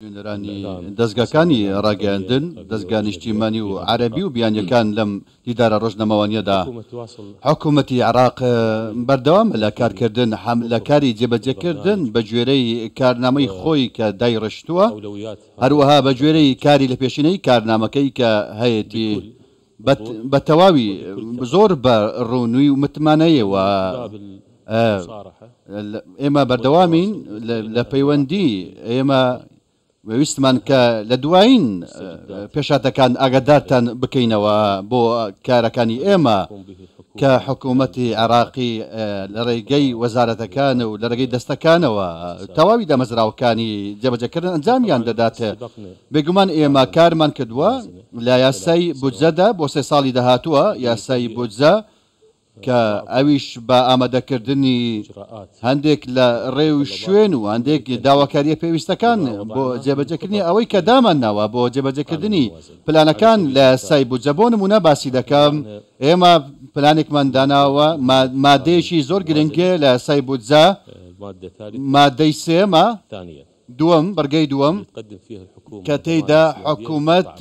نوێنەرانی دەزگاکانی ڕاگەیاندن، دەزگا نیشتیمانی و عەرەبی و بیانیەکان لەم دیدارە ڕۆژنامەوانیەدا، حکومەتی عێراق بەردەوامە لە کارکردن لە کاری جێبەجێکردن بەگوێرەی کارنامەی خۆی کە دایڕشتووە، هەروەها بەگوێرەی کاری لەپێشینەی کارنامەکەی کە هەیەتی بە تەواوی زۆر بە ڕوونی و متمانەیەوە. ئێمە بەردەوامین لە پەیوەندی ئێمە ویستمان کە لە دوایین پێشهاتەکان ئاگادارتان بکەینەوە بۆ کارەکانی ئێمە کە حکوومەتی عێراقی لە ڕێگەی وەزارەتەکان و لە ڕێگەی دەستەکانەوە تەواوی دامەزراوەکانی جێبەجێکردن ئەنجامیان دەدات. بێگومان ئێمە کارمان کردووە لە یاسای بودجەدا بۆ سێ ساڵی داهاتووە، یاسای بودجە کە ئەویش بە ئامادەکردنی هەندێک لە ڕێوشوێن و هەندێک داواکارییە پێویستەکان بۆ جێبەجێکردنی ئەوەی کە دامانناوە بۆ جێبەجێکردنی پلانەکان لە یاسای بودجە بۆ نموونە باسی دەکەم ئێمە پلانێکمان داناوە مادەیەکی زۆر گرنگ لە یاسای بودجە مادەی سێیەمە دووەم بڕگەی دووەم کە تێیدا حکوومەت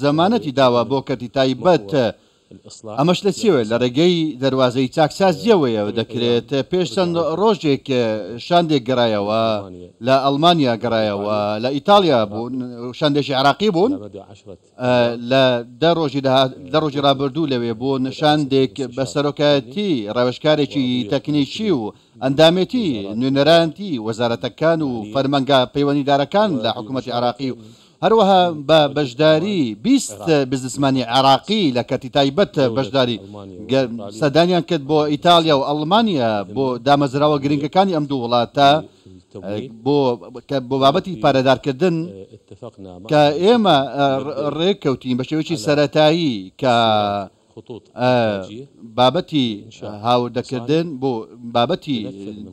زەمانەتی داوە بۆ کەرتی تایبەت ئەمەش لە چیەوەیە؟ لە ڕێگەی دەروازەی چاکسازییەوەیە دەکرێت. پێش چەند ڕۆژێک شاندێک گەڕایەوە لە ئەڵمانیا گەڕایەوە، لە ئیتاڵیا بوون، شاندێکی عێراقی بوون، لە دە ڕۆژی دە ڕۆژی ڕابردوو لەوێ بوون، شاندێک بە سەرۆکایەتی ڕاوێژکارێکی تەکنیکی و ئەندامێتی نوێنەرانتی وەزارەتەکان و فەرمانگە پەیوەندیدارەکان لە حکوومەتی عێراقی و هەروەها بە بەشداری 20 بزنسمانی عێراقی لە کەرتی تایبەت بەشداری سەردانیان کرد بۆ ئیتاڵیا و ئەڵمانیا بۆ دامەزراوە گرنگەکانی ئەم دوو وڵاتە بۆ بۆ بابەتی پارەدارکردن کە ئێمە ڕێککەوتین بە شێوەیەکی سەرەتایی کە بابەتی هاوردەکردن بۆ بابەتی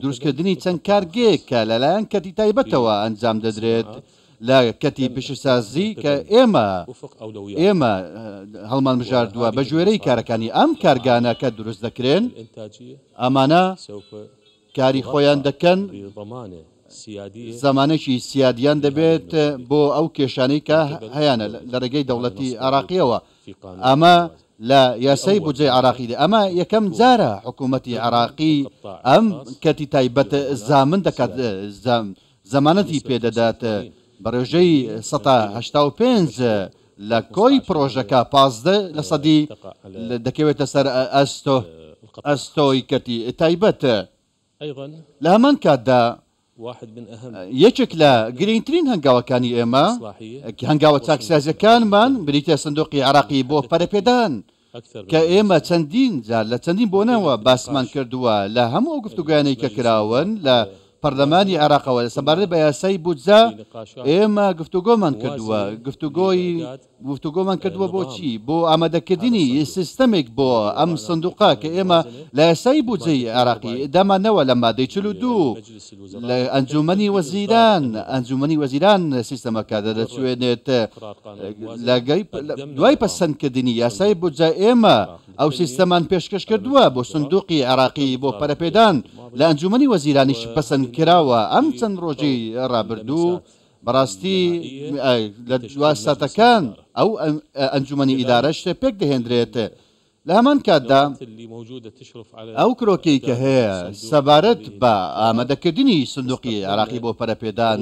دروستکردنی چەند کارگەیەک کە لەلایەن کەرتی تایبەتەوە ئەنجام دەدرێت لە کەرتی پیشەسازی کە ئێمە ئێمە هەڵمانبژاردووە بە گوێرەی کارەکانی ئەم کارگانە کە دروست دەکرێن ئەمانە کاری خۆیان دەکەن، زەمانێکی سیادیان دەبێت بۆ ئەو کێشانەی کە هەیانە لە ڕێگەی دەوڵەتی عێراقییەوە، ئەمە لە یاسای بودجەی عێراقیدا، ئەمە یەکەم جارە حکوومەتی عێراقی ئەم کەرتی تایبەت زامن دەکات، زەمانەتی پێدەدات بە ڕێژەی 85% لە کۆی پڕۆژەکە 15 لەسەدی دەکەوێتە سەر ئەستۆی کەرتی تایبەت. لە هەمان کاتدا یەکێک لە گرنگترین هەنگاوەکانی ئێمە هەنگاوە چاکسازیەکانمان بریتیە سندوقی عێراقی بۆ پەرەپێدان کە ئێمە چەندین جار لە چەندین بۆنەوە باسمان کردووە لە هەموو ئەو گفتوگۆیانەی کە کراون لە پەرلەمانی عێراقەوە سەبارەت بە یاسای بودجە ئێمە گفتوگۆمان کردووە گفتوگۆی گفتوگۆمان کردووە بۆچی بۆ ئامادەکردنی سیستەمێک بۆ ئەم سندوقە کە ئێمە لە یاسای بودجەی عێراقی دامانەوە لە مادەی 42 لە ئەنجومەنی وەزیران ئەنجومەنی وەزیران سیستەمەکە دەرەچوێنێت لەگەی دوای پەسەندکردنی یاسای بودجە ئێمە ئەو سیستەمان پێشکەش کردووە بۆ سندوقی عێراقی بۆ پەرەپێدان لە ئەنجومەنی وەزیرانیش پەسەند کراوە ئەم چەند ڕۆژەی ڕابردوو بەڕاستی لە دوا ساتەکان ئەو ئەنجومەنی ئیدارەش پێک دەهێندرێت لە هەمان کاتدا ئەو کرۆکیەی کە هەیە سەبارەت بە ئامادەکردنی سندوقی عێراقی بۆ پەرەپێدان،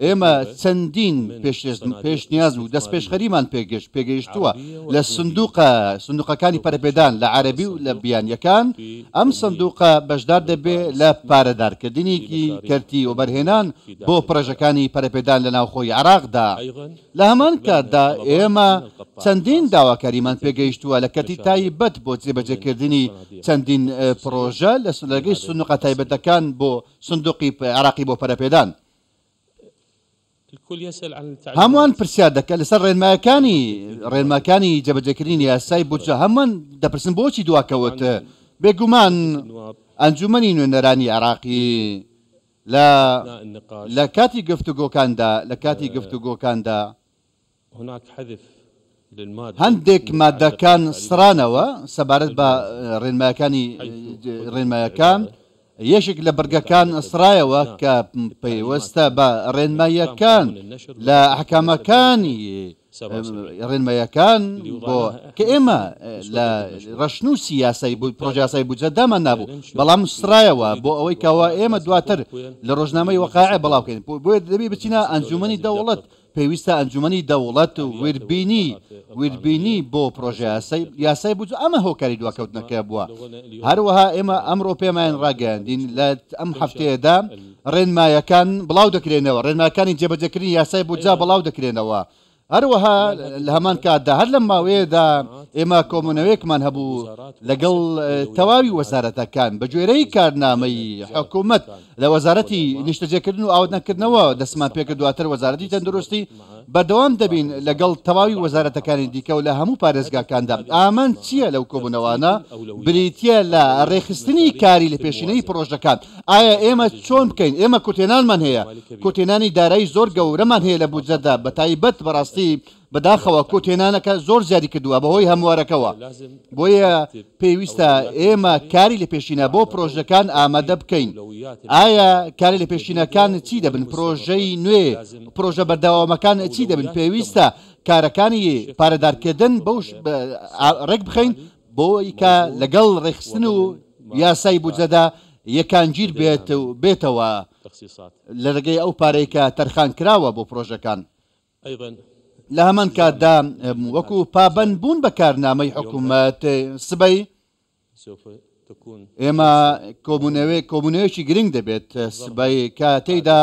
ئێمە چەندین پێشنیاز و دەستپێشخەریمان پێگەیشتووە لە سندوقە سندوقەکانی پەرەپێدان لە عەرەبی و لە بیانییەکان، ئەم سندوقە بەشدار دەبێت لە پارەدارکردنی کەرتی وەبەرهێنان بۆ پڕۆژەکانی پەرەپێدان لە ناوخۆی عێراقدا. لە هەمان کاتدا ئێمە چەندین داواکاریمان پێگەیشتووە لە کەرتی تایبەت بۆ جێبەجێکردنی چەندین پڕۆژە لە ڕێگەی سندوقە تایبەتەکان بۆ سندوقی عێراقی بۆ پەرەپێدان. هەمووان پرسیار دەکەن لەسەر ڕێنمایەکانی ڕێنماکانی جێبەجێکردنی یاسای بودجە، هەمووان دەپرسن بۆچی دواکەوت؟ بێگومان ئەنجومەنی نوێنەرانی عێراقی لە لە کاتی گفتوگۆکاندا لە کاتی گفتوگۆکاندا هەندێک مادەکان سڕانەوە سەبارەت بە ڕێنمایەکانی ڕێنمایەکان یەکێک لە بڕگەکان سڕایەوە کە پەیوەستە بە ڕێنماییەکان لە ئەحکامەکانی ڕێنماییەکان بۆ کە ئێمە لە ڕەشنووسی یاسای پرۆژەیاسای بودجە دامان نابوو، بەڵام سڕایەوە بۆ ئەوەی کەوا ئێمە دواتر لە ڕۆژنامەی وەقائع بڵاو کەین، بۆیە دەبێ بچینە ئەنجوومەنی دەوڵەت، پێویستە ئەنجوومەنی دەوڵەت وردبینی وردبینی بۆ پرۆژەیاسای یاسای بودجە، ئەمە هۆکاری دواکەوتنەکە بووە. هەروەها ئێمە ئەمڕۆ پێمان ڕاگەیاندین لە ئەم هەفتەیەدا ڕێنمایەکان بڵاو دەکرێنەوە، ڕێنماکانی جێبەجێکردنی یاسای بودجە بڵاو دەکرێنەوە. هەروەها لە هەمان کاتدا هەر لەم ماوەیەدا ئێمە کۆبوونەوەیەکمان هەبوو لەگەڵ تەواوی وەزارەتەکان بە گوێرەی کارنامەی حکوومەت لە وەزارەتی نیشتەجێکردن و ئاوەدانکردنەوە دەستمان پێکرد، دواتر وەزارەتی تەندروستی، بەردەوام دەبین لەگەڵ تەواوی وەزارەتەکانی دیکە و لە هەموو پارێزگاکاندا. ئامانج چییە لەو کۆبوونەوانە؟ بریتییە لە ڕێکخستنی کاری لەپێشینەی پڕۆژەکان. ئایا ئێمە چۆن بکەین؟ ئێمە کورتهێنانمان هەیە، کورتهێنانی دارایی زۆر گەورەمان هەیە لە بودجەدا، بەتایبەت بەڕاستی بەداخەوە کورتهێنانەکە زۆر زیادی کردووە بەهۆی هەموارەکەوە، بۆیە پێویستە ئێمە کاری لەپێشینە بۆ پرۆژەکان ئامادە بکەین. ئایا کاری لەپێشینەکان چی دەبن؟ پرۆژەی نوێ، پرۆژە بەردەوامەکان چی دەبن؟ پێویستە کارەکانی پارەدارکردن بەو ڕێکبخەین بۆی کە لەگەڵ ڕێکخستن و یاسای بودجەدا یەکانگیر بێت و بێتەوە لە ڕێگەی ئەو پارەی کە تەرخان کراوە بۆ پرۆژەکان. لە هەمان کاتدا وەکو پابەندبوون بە کارنامەی حکومەت سبەی ئێمە کۆبوونەوەیەکی گرنگ دەبێت سبەی کە تێیدا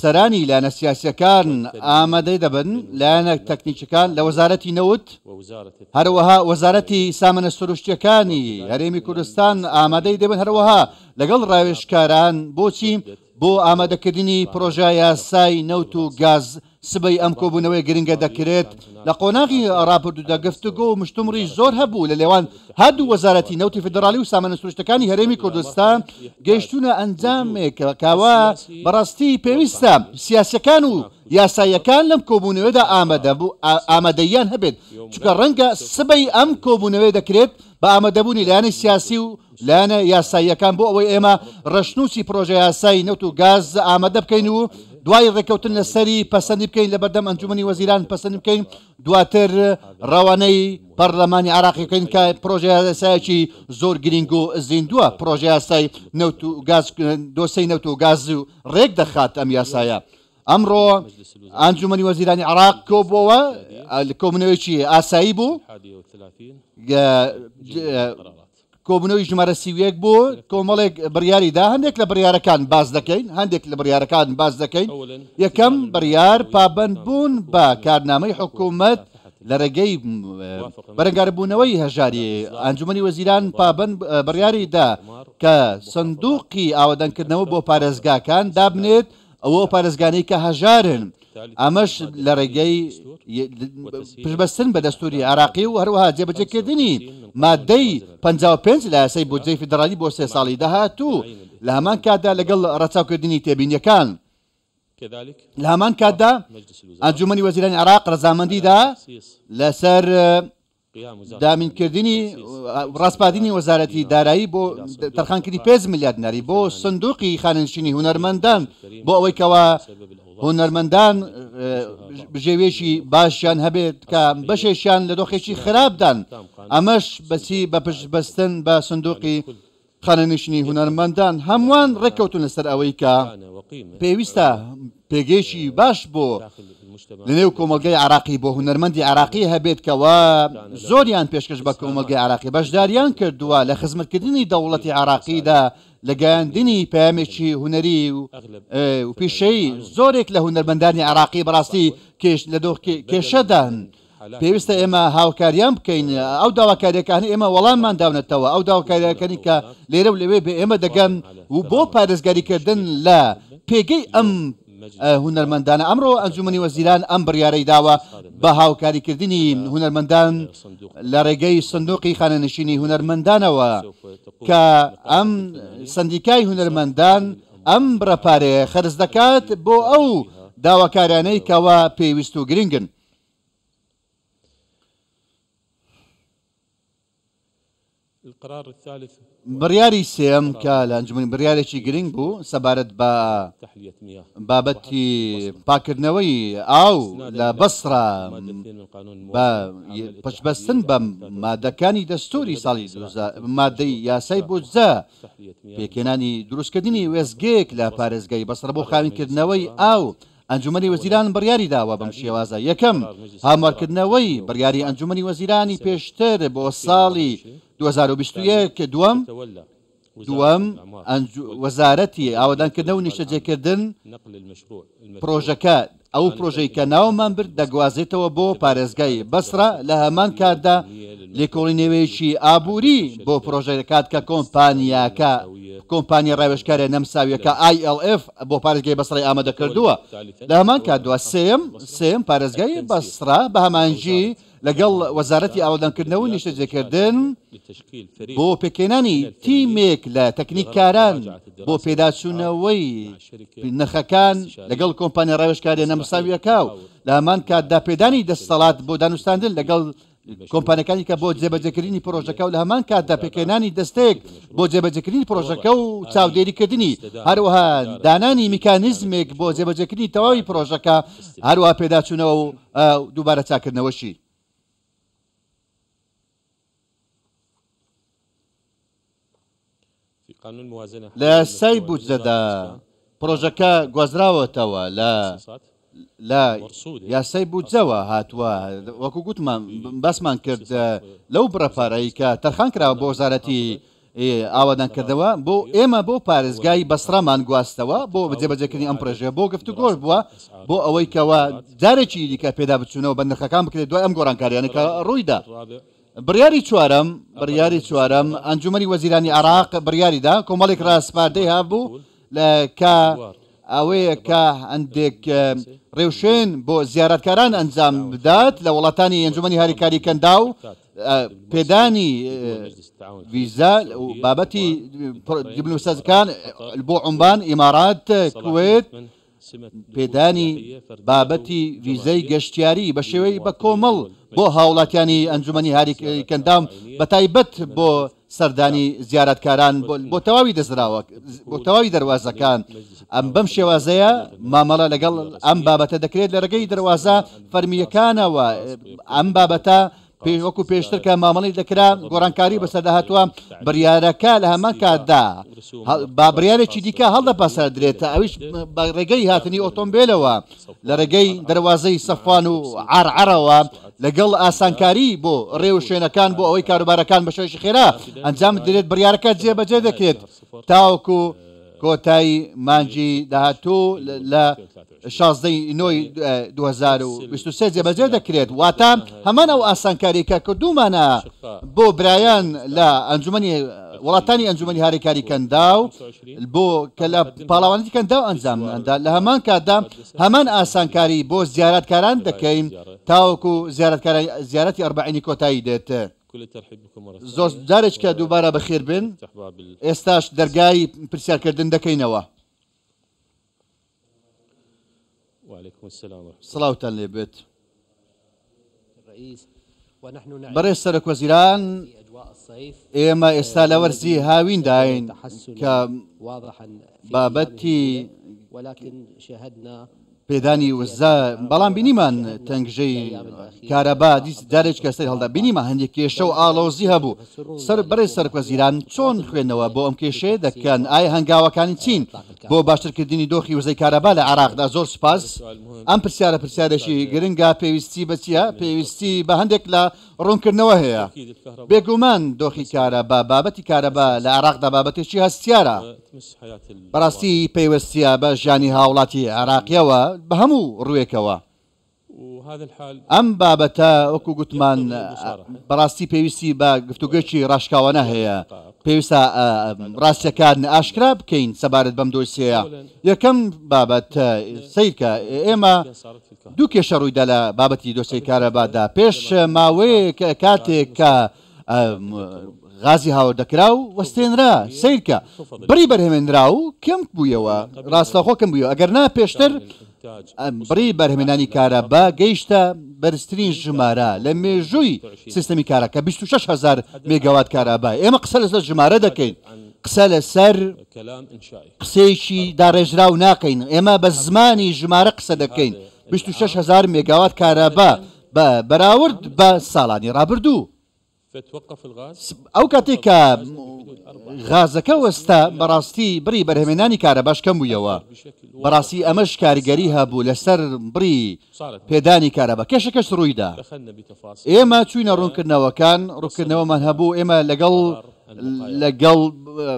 سەرانی لایەنە سیاسیەکان ئامادەی دەبن، لایەنە تەکنیکەکان لە وەزارەتی نەوت، هەروەها وەزارەتی سامانە سروشتیەکانی هەرێمی کوردستان ئامادەی دەبن، هەروەها لەگەڵ ڕاوێژکاران بۆچی بۆ ئامادەکردنی پڕۆژە یاسای نەوت و گاز. سبەی ئەم کۆبوونەوەی گرنگە دەکرێت. لە قۆناغی ڕابردوودا گفتوگۆ و مشتومڕی زۆر هەبوو لە نێوان هەردوو وەزارەتی نەوتی فیدراڵی و سامانە سروشتەکانی هەرێمی کوردستان گەیشتوونە ئەنجامێک کەوا بەڕاستی پێویستە سیاسیەکان و یاساییەکان لەم کۆبوونەوەدا ئامادەییان هەبێت، چونکە ڕەنگە سبەی ئەم کۆبوونەوەی دەکرێت بە ئامادەبوونی لایەنی سیاسی و لایەنە یاساییەکان بۆ ئەوەی ئێمە ڕەشنووسی پڕۆژەیاسای نەوت و گاز ئامادە بکەین و دوای ڕێککەوتن لەسەری پەسەندی بکەین لەبەردەم ئەنجومەنی وەزیران پەسەندی بکەین، دواتر ڕەوانەی پەرلەمانی عێراقی بکەین کە پڕۆژەیاسایەکی زۆر گرنگ و زیندووە، پڕۆژەیاسای نەوت و گاز، دۆسێی نەوت و گاز و ڕێک دەخات ئەم یاسایە. ئەمڕۆ ئەنجومەنی وەزیرانی عێراق کۆبووەوە، کۆبوونەوەیەکی ئاسایی بوو، کۆبوونەوەی ژمارە 31 بوو، کۆمەڵێک بڕیاری دا، هەندێک لە بڕیارەکان باس دەکەین، هەندێک لە بڕیارەکان باس دەکەین. یەکەم بڕیار پابەندبوون بە کارنامەی حکوومەت لە ڕێگەی بەرەنگاربوونەوەی هەژاری، ئەنجومەنی وەزیران پابەند بڕیاری دا کە سندوقی ئاوەدانکردنەوە بۆ پارێزگاکان دابنێت، ئەوە ئەو پارێزگانەی کە هەژارن، ئەمەش لە ڕێگەی پشتبەستن بە دەستووری عێراقی و هەروەها جێبەجێکردنی ماددەی 55 لە یاسای بودجەی فیدراڵی بۆ سێ ساڵی داهاتوو، لە هەمان کاتدا لەگەڵ ڕەچاوکردنی تێبینییەکان. لە هەمان کاتدا ئەنجوومەنی وەزیرانی عێراق ڕەزامەندی دا لەسەر دابینکردنی ڕاسپاردنی وەزارەتی دارایی بۆ تەرخانکردنی 5 ملیار دیناری بۆ سندوقی خانەنشینی هونەرمەندان بۆ ئەوەی کەوا هونەرمەندان بژێویەکی باشیان هەبێت کە بەشێکیان لە دۆخێکی خراپدان، ئەمەش بەچی بە پشتبەستن بە سندوقی خانەنشینی هونەرمەندان. هەمووان ڕێککەوتوون لەسەر ئەوەی کە پێویستە پێگەیەکی باش بۆ لەنێو کۆمەڵگەی عێراقی بۆ هونەرمەندی عێراقی هەبێت کەوا زۆریان پێشکەش بە کۆمەڵگەی عێراقی بەشداریان کردووە لە خزمەتکردنی دەوڵەتی عێراقیدا لە گەیاندنی پەیامێکی هونەری و پیشەیی. زۆرێک لە هونەرمەندانی عێراقی بەڕاستی لە دۆخ کێشەدان، پێویستە ئێمە هاوکاریان بکەین، ئەو داواکارییەکانی ئێمە وەڵاممان داونەتەوە، ئەو داواکارییەکانی کە لێرە و لەوێ بە ئێمە دەگەن و بۆ پارێزگاریکردن لە پێگەی ئەم هونەرمەندانە، ئەمڕۆ ئەنجومەنی وەزیران ئەم بڕیارەی داوە بە هاوکاریکردنی هونەرمەندان لە ڕێگەی سندوقی خانەنشینی هونەرمەندانەوە کە ئەم سەندیکای هونەرمەندان ئەم بڕە پارەیە خەرج دەکات بۆ ئەو داواکاریانەی کەوا پێویست و گرنگن. بڕیاری سێیەم کە لە ئەنجومەنی بڕیارێکی گرنگ بوو سەبارەت بە بابەتی پاککردنەوەی ئاو لە بەسڕە بە پشتبەستن بە مادەکانی دەستوری ساڵی مادەی یاسای بودجە پێکهێنانی دروستکردنی وێستگەیەک لە پارێزگای بەسڕە بۆ خاوێنکردنەوەی ئاو ئەنجومەنی وەزیران بڕیاری داوە بەم شێوازە، یەکەم، هەموارکردنەوەی بڕیاری ئەنجومەنی وەزیرانی پێشتر بۆ ساڵی 2021، دووەم، دووەم، وەزارەتی ئاوەدانکردنەوە و نیشتەجێکردن پڕۆژەکە ئەو پرۆژەی کە ناومان برد دەگوازێتەوە بۆ پارێزگای بەسڕە، لە هەمان کاتدا لێکۆڵینەوەیەکی ئابووری بۆ پرۆژە دەکات کە کۆمپانیاکە کۆمپانیا ڕاوێژکارە نەمساویەکە ILF بۆ پارێزگای بەسڕەی ئامادە کردووە. لە هەمان کاتدا سێیەم سێیەم پارێزگای بەسڕە بە هەماهەنگی لەگەڵ وەزارەتی ئاوەدانکردنەوە و نیشتەجێکردن بۆ پێکهێنانی تیمێک لە تەکنیککاران بۆ پێداچوونەوەی نرخەکان لەگەڵ کۆمپانیا ڕاوێژکاریە نەمساویەکە و لە هەمان کاتدا پێدانی دەستەڵات بۆ دانوستاندن لەگەڵ کۆمپانیاکانی کە بۆ جێبەجێکردنی پرۆژەکە و لە هەمان کاتدا پێکهێنانی دەستەیەک بۆ جێبەجێکردنی پرۆژەکە و چاودێریکردنی، هەروەها دانانی میکانیزمێک بۆ جێبەجێکردنی تەواوی پرۆژەکە، هەروەها پێداچوونەوە و دووبارە چاککردنەوەشی. لە یاسای بودجەدا پڕۆژەکە گوازراوەتەوە لە لە یاسای بودجەوە هاتووە وەکو گوتمان باسمان کرد لەو بڕە پارەی کە تەرخان کراوە بۆ وەزارەتی ئاوادانکردنەوە بۆ ئێمە بۆ پارێزگای بەسڕەمان گواستەوە بۆ جێبەجێکردنی ئەم پرۆژەیە بۆ گفتوگۆش بووە بۆ ئەوەی کەوا جارێکی دیکە پێدابچوونەوە بە نرخەکان بکرێت دوای ئەم گۆڕانکاریانە کە ڕوویدا. بڕیاری چوارەم، بڕیاری چوارەم، ئەنجومەنی وەزیرانی عێراق بڕیاریدا کۆمەڵێک ڕاسپاردەی هەبوو لە کە ئەوەیە کە هەندێک ڕێوشوێن بۆ زیارەتکاران ئەنجام بدات لە وڵاتانی ئەنجومەنی هاریکاری کەنداو پێدانی ڤیزا و بابەتی دیبلۆماسیەکان بۆ عومان، ئیمارات، کوێت، پێدانی بابەتی ڤیزەی گەشتیاری بە شێوەی بە کۆمەڵ بۆ هاوڵاتیانی ئەنجومەنی هاریکاری کەنداو بە تایبەت بۆ سەردانی زیارەتکاران بۆ تەواوی دەزراوە بۆ تەواوی دەروازەکان ئەم بەم شێوازەیە مامەڵە لەگەڵ ئەم بابەتە دەکرێت لە ڕێگەی دەروازە فەرمییەکانەوە ئەم بابەتە پێش وەکو پێشتر کە مامەڵەی دەکرا گۆڕانکاری بەسەردا هاتووە، بڕیارەکە لە هەمان کاتدا بە بڕیارێکی دیکە هەڵدەپەسەردرێت ئەویش بە ڕێگەی هاتنی ئۆتۆمبێلەوە لە ڕێگەی دەروازەی سەفوان و عەرعەرەوە لەگەڵ ئاسانکاری بۆ ڕێوشوێنەکان بۆ ئەوەی کاروبارەکان بە شێوەیەکی خێرا ئەنجام بدرێت بڕیارەکە جێبەجێ دەکرێت تاوەکو کۆتایی مانگی داهاتوو لە 16 ی نۆی 2023 جێبەجێ دەکرێت، واتە هەمان ئەو ئاسانکارییەی کە کردوومانە بۆ برایان لە ئەنجومەنی وڵاتانی ئەنجومەنی هاریکاری کەنداو بۆ کە لە پاڵاوانێتی کەنداو ئەنجامدا لە هەمان کاتدا هەمان ئاسانکاری بۆ زیارەتکاران دەکەین تاوەکو زیارەتکارانی زیارەتی ئەربەعینی کۆتایی دێت. زۆر جارێکە دووبارە بەخێربێن، ئێستاش دەرگای پرسیارکردن دەکەینەوە. سڵاوتان لێ بێت. بەڕێز سەرۆک وەزیران، ئێمە ئێستا لە وەرزی هاوینداین کە بابەتی پێدانی وزە، بەڵام بینیمان تەنگژەی کارەبا دیس جارێکیکە سەری هەڵدا، بینیمان هەندێک کێشە و ئاڵۆزی هەبوو. سەر بەڕێز سەرۆکوەزیران چۆن خوێندنەوە بۆ ئەم کێشەیە دەکەن؟ ئایا هەنگاوەکانی چین بۆ باشترکردنی دۆخی وزەی کارەبا لە عێراقدا؟ زۆر سوپاس. ئەم پرسیارە پرسیارێکی گرنگە، پێویستی بە چییە؟ پێویستی بە هەندێک لە ڕوونکردنەوە هەیە. بێگومان دۆخی کارەبا، بابەتی کارەبا لە عێراقدا بابەتێکی هەستیارە. بەڕاستی پەیوەستییە بە ژیانی هاوڵاتی عێراقییەوە بە هەموو ڕووێکەوە. ئەم بابەتە وەکو گوتمان بەڕاستی پێویستی بە گفتوگۆیەکی ڕاشکاوانە هەیە. پێویستە ڕاستییەکان ئاشکرا بکەین سەبارەت بەم دۆسیەیە. یەکەم بابەت سەیرکە ئێمە دوو کێشە ڕوویدا لە بابەتی دۆسیەی کارەبادا. پێش ماوەیەک کاتێک کە غازی هاوردەکراو وەستێنرا، سەیرکە بڕی بەرهەمێنراو کەم بوویەوە، ڕاستەوخۆ کەم بوویەوە، ئەگەرنا پێشتر. بڕی بەرهەمهێنانی کارەبا گەیشتە بەرزترین ژمارە لە مێژووی سیستەمی کارە کە 26 هەزار مێگاوات کارەبا. ئێمە قسە لەسەر ژمارە دەکەین، قسە لەسەر قسەیەکی داڕێژراو ناکەین، ئێمە بە زمانی ژمارە قسە دەکەین. 26 هەزار مێگاوات کارەبا بە بەراورد بە ساڵانی ڕابردوو. ئەو کاتێک کە غازەکە وەستا، بەڕاستی بڕی بەرهەمێنانی کارەباش کەم بوویەوە. بەڕاستی ئەمەش کاریگەری هەبوو لەسەر بڕی پێدانی کارەبا. کێشەکەش ڕوویدا، ئێمە چوینە ڕوونکردنەوەکان، ڕوونکردنەوەمان هەبوو. ئێمە لەگەڵ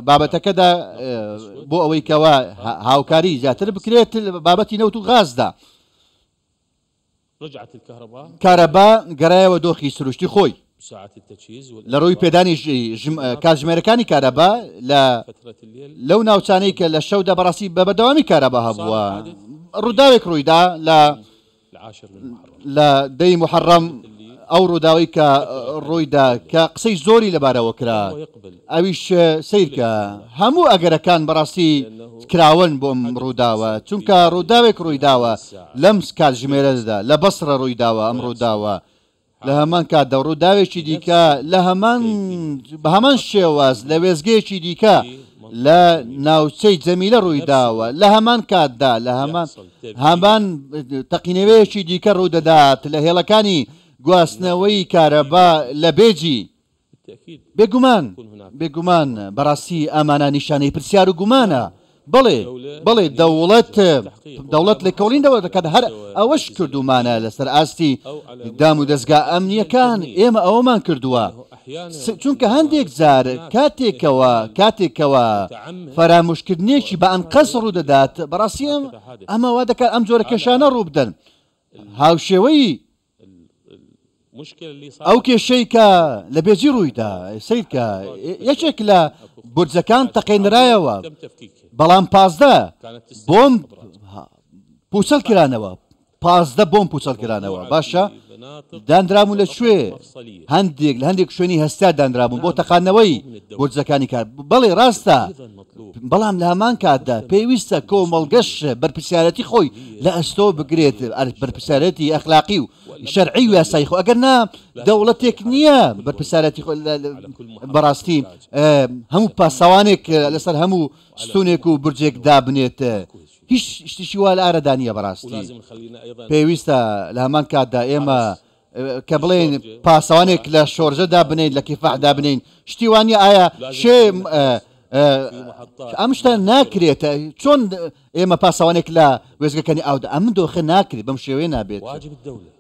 بابەتەکەدا بۆ ئەوەی کەوا هاوکاری زیاتر بکرێت بابەتی نەوت و غازدا. کارەبا گەڕایەوە دۆخی سروشتی خۆی لە ڕووی پێدانی کاتژمێرەکانی کارەبا لە لەو ناوچانەی کە لە شەودا بەڕاستی بە بەردەوامی کارەبا هەبووە. ڕووداوێک ڕوویدا لە 10ی محەڕەم، ئەو ڕووداوی کە ڕوویدا کە قسەی زۆری لەبارەوە کرا. ئەویش سیرکە، هەموو ئەگەرەکان بەڕاستی کراون بۆ ئەم ڕووداوە، چونکە ڕووداوێک ڕوویداوە لەم کاتژمێرەدا لە بەسرە ڕوویداوە ئەم ڕووداوە. لە هەمان کاتدا ڕووداوێکی دیکە لە هەمان بە هەمان شێواز لە وێزگەیەکی دیکە لە ناوچەی جەمیلە ڕوویداوە. لە هەمان کاتدا لە هەمان تەقینەوەیەکی دیکە ڕوودەدات لە هێڵەکانی گواستنەوەی کارەبا لە بێجی. بێگومان، بێگومان، بەڕاستی ئامانە نیشانەی پرسیار و گومانە. بەڵێ، بەڵێ، دەوڵەت لێکۆڵینەوە دەکات، هەر ئەوەش کردومانە لەسەر ئاستی دام و دەستگا ئەمنیەکان. ئێمە ئەوەمان کردووە، چونکە هەندێک جار کاتێکەوە فەرامۆشکردنێکی بە ئەنقەست ڕوودەدات، بەڕاستی ئەمە وا دەکات ئەم جۆرە کێشانە ڕوو بدەن. هاوشێوەی ئەو کێشەی کە لە بێجی ڕوویدا، سیرکە، یەکێک لە بورجەکان تەقێنرایەوە، بەڵام 15 بۆم پوچەڵ کرانەوە. 15 بۆم پوچەڵ کرانەوە، باشە، دانرابوون لە کوێ؟ هەندێک لە هەندێک شوێنی هەستیار دانرابوون بۆ تەقاندنەوەی بورجەکانی کار. بەڵێ، ڕاستە، بەڵام لە هەمان کاتدا پێویستە کۆمەڵگەش بەرپرسیارەتی خۆی لە ئەستۆ بگرێت، بەرپرسیارەتی ئەخلاقی و شەرعی و یاسایی خۆ. ئەگەر نا دەوڵەتێک نییە بەرپرسیارەتی خۆ بەڕاستی هەموو پاسەوانێک لەسەر هەموو ستونێک و برجێک دابنێت. هیچ شتێکی وا لە ئارەدا نییە. بەڕاستی پێویستە لە هەمان کاتدا ئێمە کە بڵێن پاسەوانێک لە شۆرجە دابنین، لە کیفاح دابنین، شتی وانە. ئایا شێ ئەم شتە ناکرێت؟ چۆن ئێمە پاسەوانێک لە وێزگەکانی ئاودا؟ ئەم دۆخە ناکرێت، بەم شێوەیە نابێت.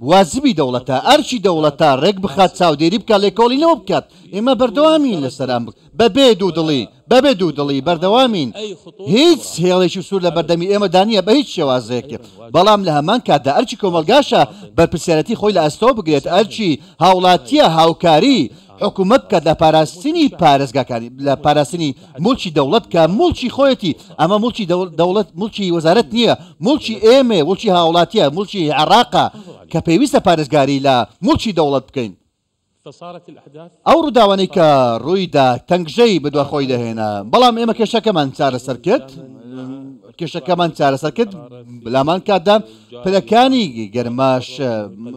واجبی دەوڵەتە، ئەرچی دەوڵەتە ڕێک بخات، چاودێری بکات، لێکۆڵینەوە بکات. ئێمە بەردەوامین لەسەر ئەم بەبێ دوو دڵی بەردەوامین. هیچ هێڵێکی سوور لە بەردەمی ئێمەدا نییە بە هیچ شێوازێک. بەڵام لە هەمان کاتدا ئەرچی کۆمەلگاشە بەرپرسیارەتی خۆی لە ئەستۆ بگرێت. ئەرچی هاوڵاتیە هاوکاری حکوومەت بکات لە پاراستنی پارێزگاکانی، لە پاراستنی موڵکی دەوڵەت کە موڵکی خۆیەتی. ئەمە موڵکی دەوڵەت، موڵکی وەزارەت نییە، موڵکی ئێمە، موڵکی هاوڵاتیە، موڵکی عێراقە کە پێویستە پارێزگاری لە موڵکی دەوڵەت بکەین. ئەو ڕووداوانەی کە ڕوویدا تەنگژەی بەدوا خۆی دەهێنا، بەڵام ئێمە کێشەکەمان چارەسەر کرد، کێشەکەمان چارەسەر کرد. لامان کاتدا پلەکانی گەرماش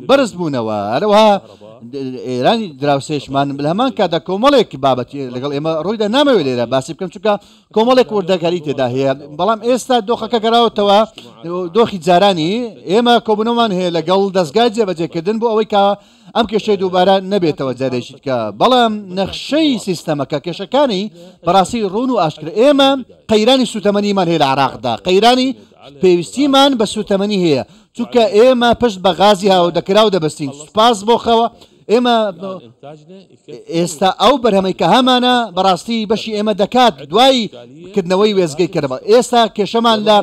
بەرز بوونەوە. هەروەها ئێرانی دراوسێشمان لە هەمان کاتدا کۆمەڵێک بابەتی لەگەڵ ئێمە ڕوویدا. نامەوێت لێرە باسی بکەم، چونکە کۆمەڵێک وردەکاری تێدا هەیە. بەڵام ئێستا دۆخەکە گەراوەتەوە دۆخی جارانی. ئێمە کۆبوونەوەمان هەیە لەگەڵ دەستگای جێبەجێکردن بۆ ئەوەی کە ئەم کێشەی دووبارە نەبێتەوە جارێکی دیکە. بەڵام نەخشەی سیستەمەکە، کێشەکانی بەڕاستی ڕوون و ئاشکرا. ئێمە قەیرانی سوتەمەنیمان هەیە لە عراقدا، قەیرانی پێویستیمان بە سوتەمەنی هەیە، چونکە ئێمە پشت بە غازی هاوردەکراو دەبەستین. سوپاس بۆ خەوە ئێمە ئێستا ئەو بەرهەمەی کە هەمانە بەڕاستی بەشی ئێمە دەکات دوای کردنەوەی وێزگەی کەرەبا. ئێستا کێشەمان لە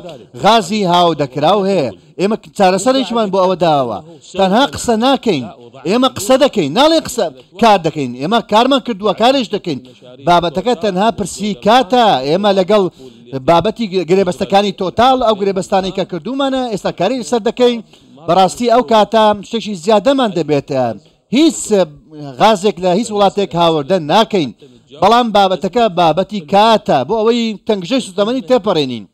غازی هاوردەکراو هەیە. ئێمە چارەسەرێکمان بۆ ئەوە داوە. تەنها قسە ناکەین، ئێمە قسە دەکەین، ناڵێ قسە، کار دەکەین. ئێمە کارمان کردووە، کارێش دەکەین. بابەتەکە تەنها پرسی کاتە. ئێمە لەگەڵ بابەتی گرێبەستەکانی تۆتال، ئەو گرێبەستانەی کە کردومانە، ئێستا کاری لەسەر دەکەین. بەڕاستی ئەو کاتە شتێکی زیادەمان دەبێت. هیچ غازێک لە هیچ وڵاتێک هاوردە ناکەین، بەڵام بابەتەکە بابەتی کاتە بۆ ئەوەی تەنگژەی سوتەمەنی تێپەڕێنین.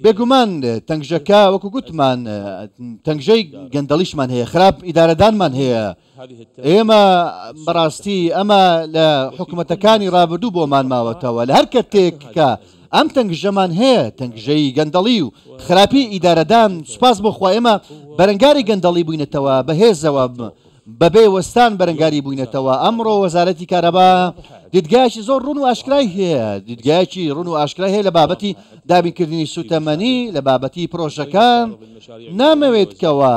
بێگومان تەنگژەکە وەکو گوتمان تەنگژەی گەندەڵیشمان هەیە، خراپ ئیدارەدانمان هەیە. ئێمە بەڕاستی ئەمە لە حکومەتەکانی ڕابردوو بۆمان ماوەتەوە، لە هەر کەرتێک کە ئەم تەنگژەمان هەیە، تەنگژەی گەندەڵی و خراپی ئیدارەدان، سوپاس بۆ خوا ئێمە بەرەنگاری گەندەڵی بووینەتەوە بەهێزەوە، بەبێ وەستان بەرەنگاری بووینەتەوە، ئەمڕۆ وەزارەتی کارەبا دیدگایەکی زۆر ڕوون و ئاشکرای هەیە، دیدگایەکی ڕوون و ئاشکرای هەیە لە بابەتی دابینکردنی سوتەمەنی، لە بابەتی پرۆژەکان، نامەوێت کەوا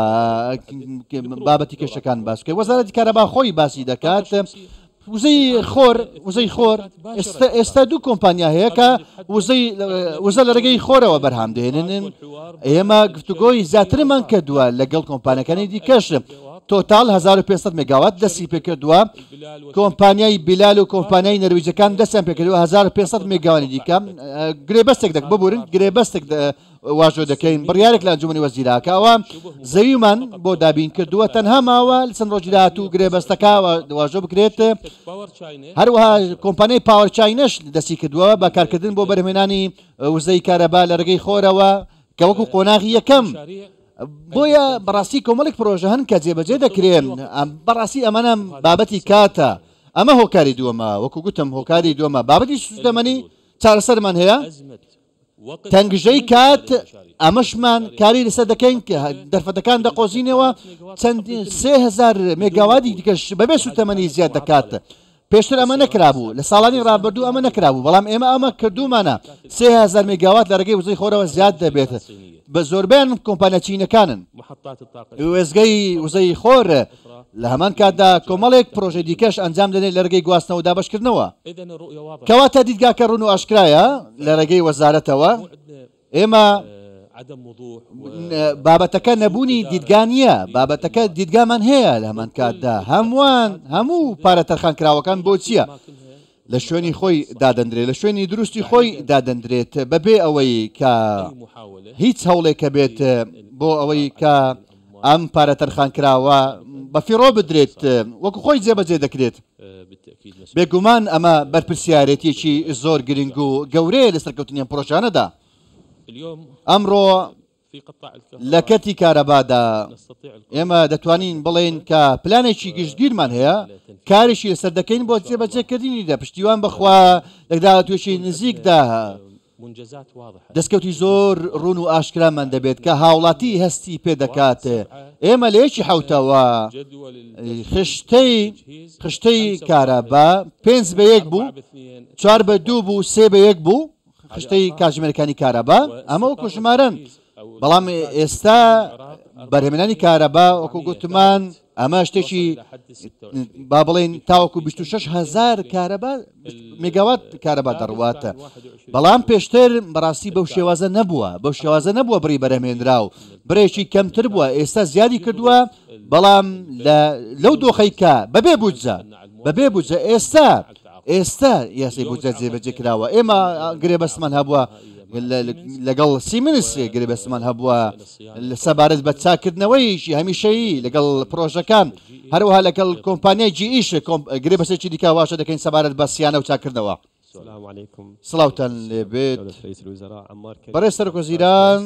بابەتی کێشەکان باس بکەین، وەزارەتی کارەبا خۆی باسی دەکات. وزەی خۆر وزەی خۆر ئێستا ئێستا دوو کۆمپانیا هەیە کە وزەی وزە لە ڕێگەی خۆرەوە بەرهەم دێنن. ئێمە گفتوگۆی زیاترمان کردووە لەگەڵ کۆمپانیەکانی دیکەش. تۆتال 1500 مێگاوات دەستی پێکردووە، کۆمپانیای بیلال و کۆمپانیای نەرویجەکان دەستیان پێکردووە 1500 مێگاوانی دیکە. گرێبەستێک دەک ببورن گرێبەستێک واژۆ دەکەین، بڕیارێک لە ئەنجومەنی وەزیران کە ئەوە زەویمان بۆ دابین کردووە، تەنها ماوە لە چەند ڕۆژی داهاتوو گرێبەستەکە واژۆ بکرێت. هەروەها کۆمپانیای پاوەر چاینەش دەستی کردووە بە کارکردن بۆ بەرهەمهێنانی وزەی کارەبا لە ڕێگەی خۆرەوە کە وەکو قۆناغی یەکەم. بۆیە بەڕاستی کۆمەڵێک پرۆژە هەن کە جێبەجێ دەکرێن، بەڕاستی ئەمانە بابەتی کاتە. ئەمە هۆکاری دووەمە، وەکو گوتم هۆکاری دووەمە بابەتی سووتەمەنی چارەسەرمان هەیە. تەنگژەی کات، ئەمەشمان کاری لەسەر دەکەین کە دەرفەتەکان دەقۆزینەوە، چەند 3000 مێگاوادی دیکەش بەبێ سوتەمەنی زیاد دەکات. پێشتر ئەمە نەکرابوو، لە ساڵانی ڕابردوو ئەمە نەکرابوو، بەڵام ئێمە ئەمە کردوومانە، 3000 مێگاوات لە ڕێگەی وزەی خۆرەوە زیاد دەبێت، بە زۆربەیان کۆمپانیا چینەکانن. وێستگەی وزەی خۆر لە هەمان کاتدا کۆمەڵێک پرۆژەی دیکەش ئەنجام دەدەین لە ڕێگەی گواستنەوە و دابەشکردنەوە. کەواتە دیدگاکە ڕوون و ئاشکرایە لە ڕێگەی وەزارەتەوە. ئێمە بابەتەکە نەبوونی دیدگا نییە، بابەتەکە دیدگامان هەیە لە هەمان کاتدا هەمووان هەموو پارە تەرخانکراوەکان بۆ چییە؟ لە شوێنی خۆی دادەندرێت، لە شوێنی دروستی خۆی دادەندرێت بەبێ ئەوەی کە هیچ هەوڵێک هەبێت بۆ ئەوەی کە ئەم پارە تەرخانکراوە بەفیڕۆ بدرێت، وەکو خۆی جێبەجێ دەکرێت. بێگومان ئەمە بەرپرسیارێتیەکی زۆر گرنگ و گەورەیە لە سەرکەوتنی ئەم پرۆژانەدا. ئەمڕۆ لە کەرتی کارەبادا ئێمە دەتوانین بڵێین کە پلانێکی گشتگیرمان هەیە، کاریشی لەسەر دەکەین بۆ جێبەجێکردنی دە پشتیوان بەخوا لە داهاتوویەکی نزیکدا دەستکەوتی زۆر ڕوون و ئاشکرامان دەبێت کە هاوڵاتی هەستی پێ دەکات. ئێمە لە یەکی حەوتەوە خشتەی خشتەی کارەبا پێنج بە یەک بوو، چوار بە دوو بوو، سێ بە یەک بوو خشتەی کاتژمێرەکانی کارەبا، ئەمە وەکو ژمارەن، بەڵام ئێستا بەرهەمێنانی کارەبا وەکو گوتمان ئەمە شتێکی با بڵێین تاوەکو 26 هزار کارەبا مێگاوات کارەبا دەڕواتە، بەڵام پێشتر بەڕاستی بەو شێوازە نەبووە، بەو شێوازە نەبووە بڕی بەرهەمێنراو بڕێکی کەمتر بووە، ئێستا زیادی کردووە، بەڵام لەو دۆخەی کە بەبێ بودجە بەبێ بودجە ئێستا ئێستا یاسای بودجە جێبەجێ کراوە، ئێمە گرێبەستمان هەبووە لەگەڵ سیمنس، گرێبەستمان هەبووە سەبارەت بە چاکردنەوەیشی هەمیشەیی لەگەڵ پرۆژەکان، هەروەها لەگەڵ کۆمپانیای جی ئیش گرێبەستێکی دیکە واشە دەکەین سەبارەت بە سیانە و چاکردنەوە. سڵاوتان لێبێت بەڕێز سەرۆکوەزیران.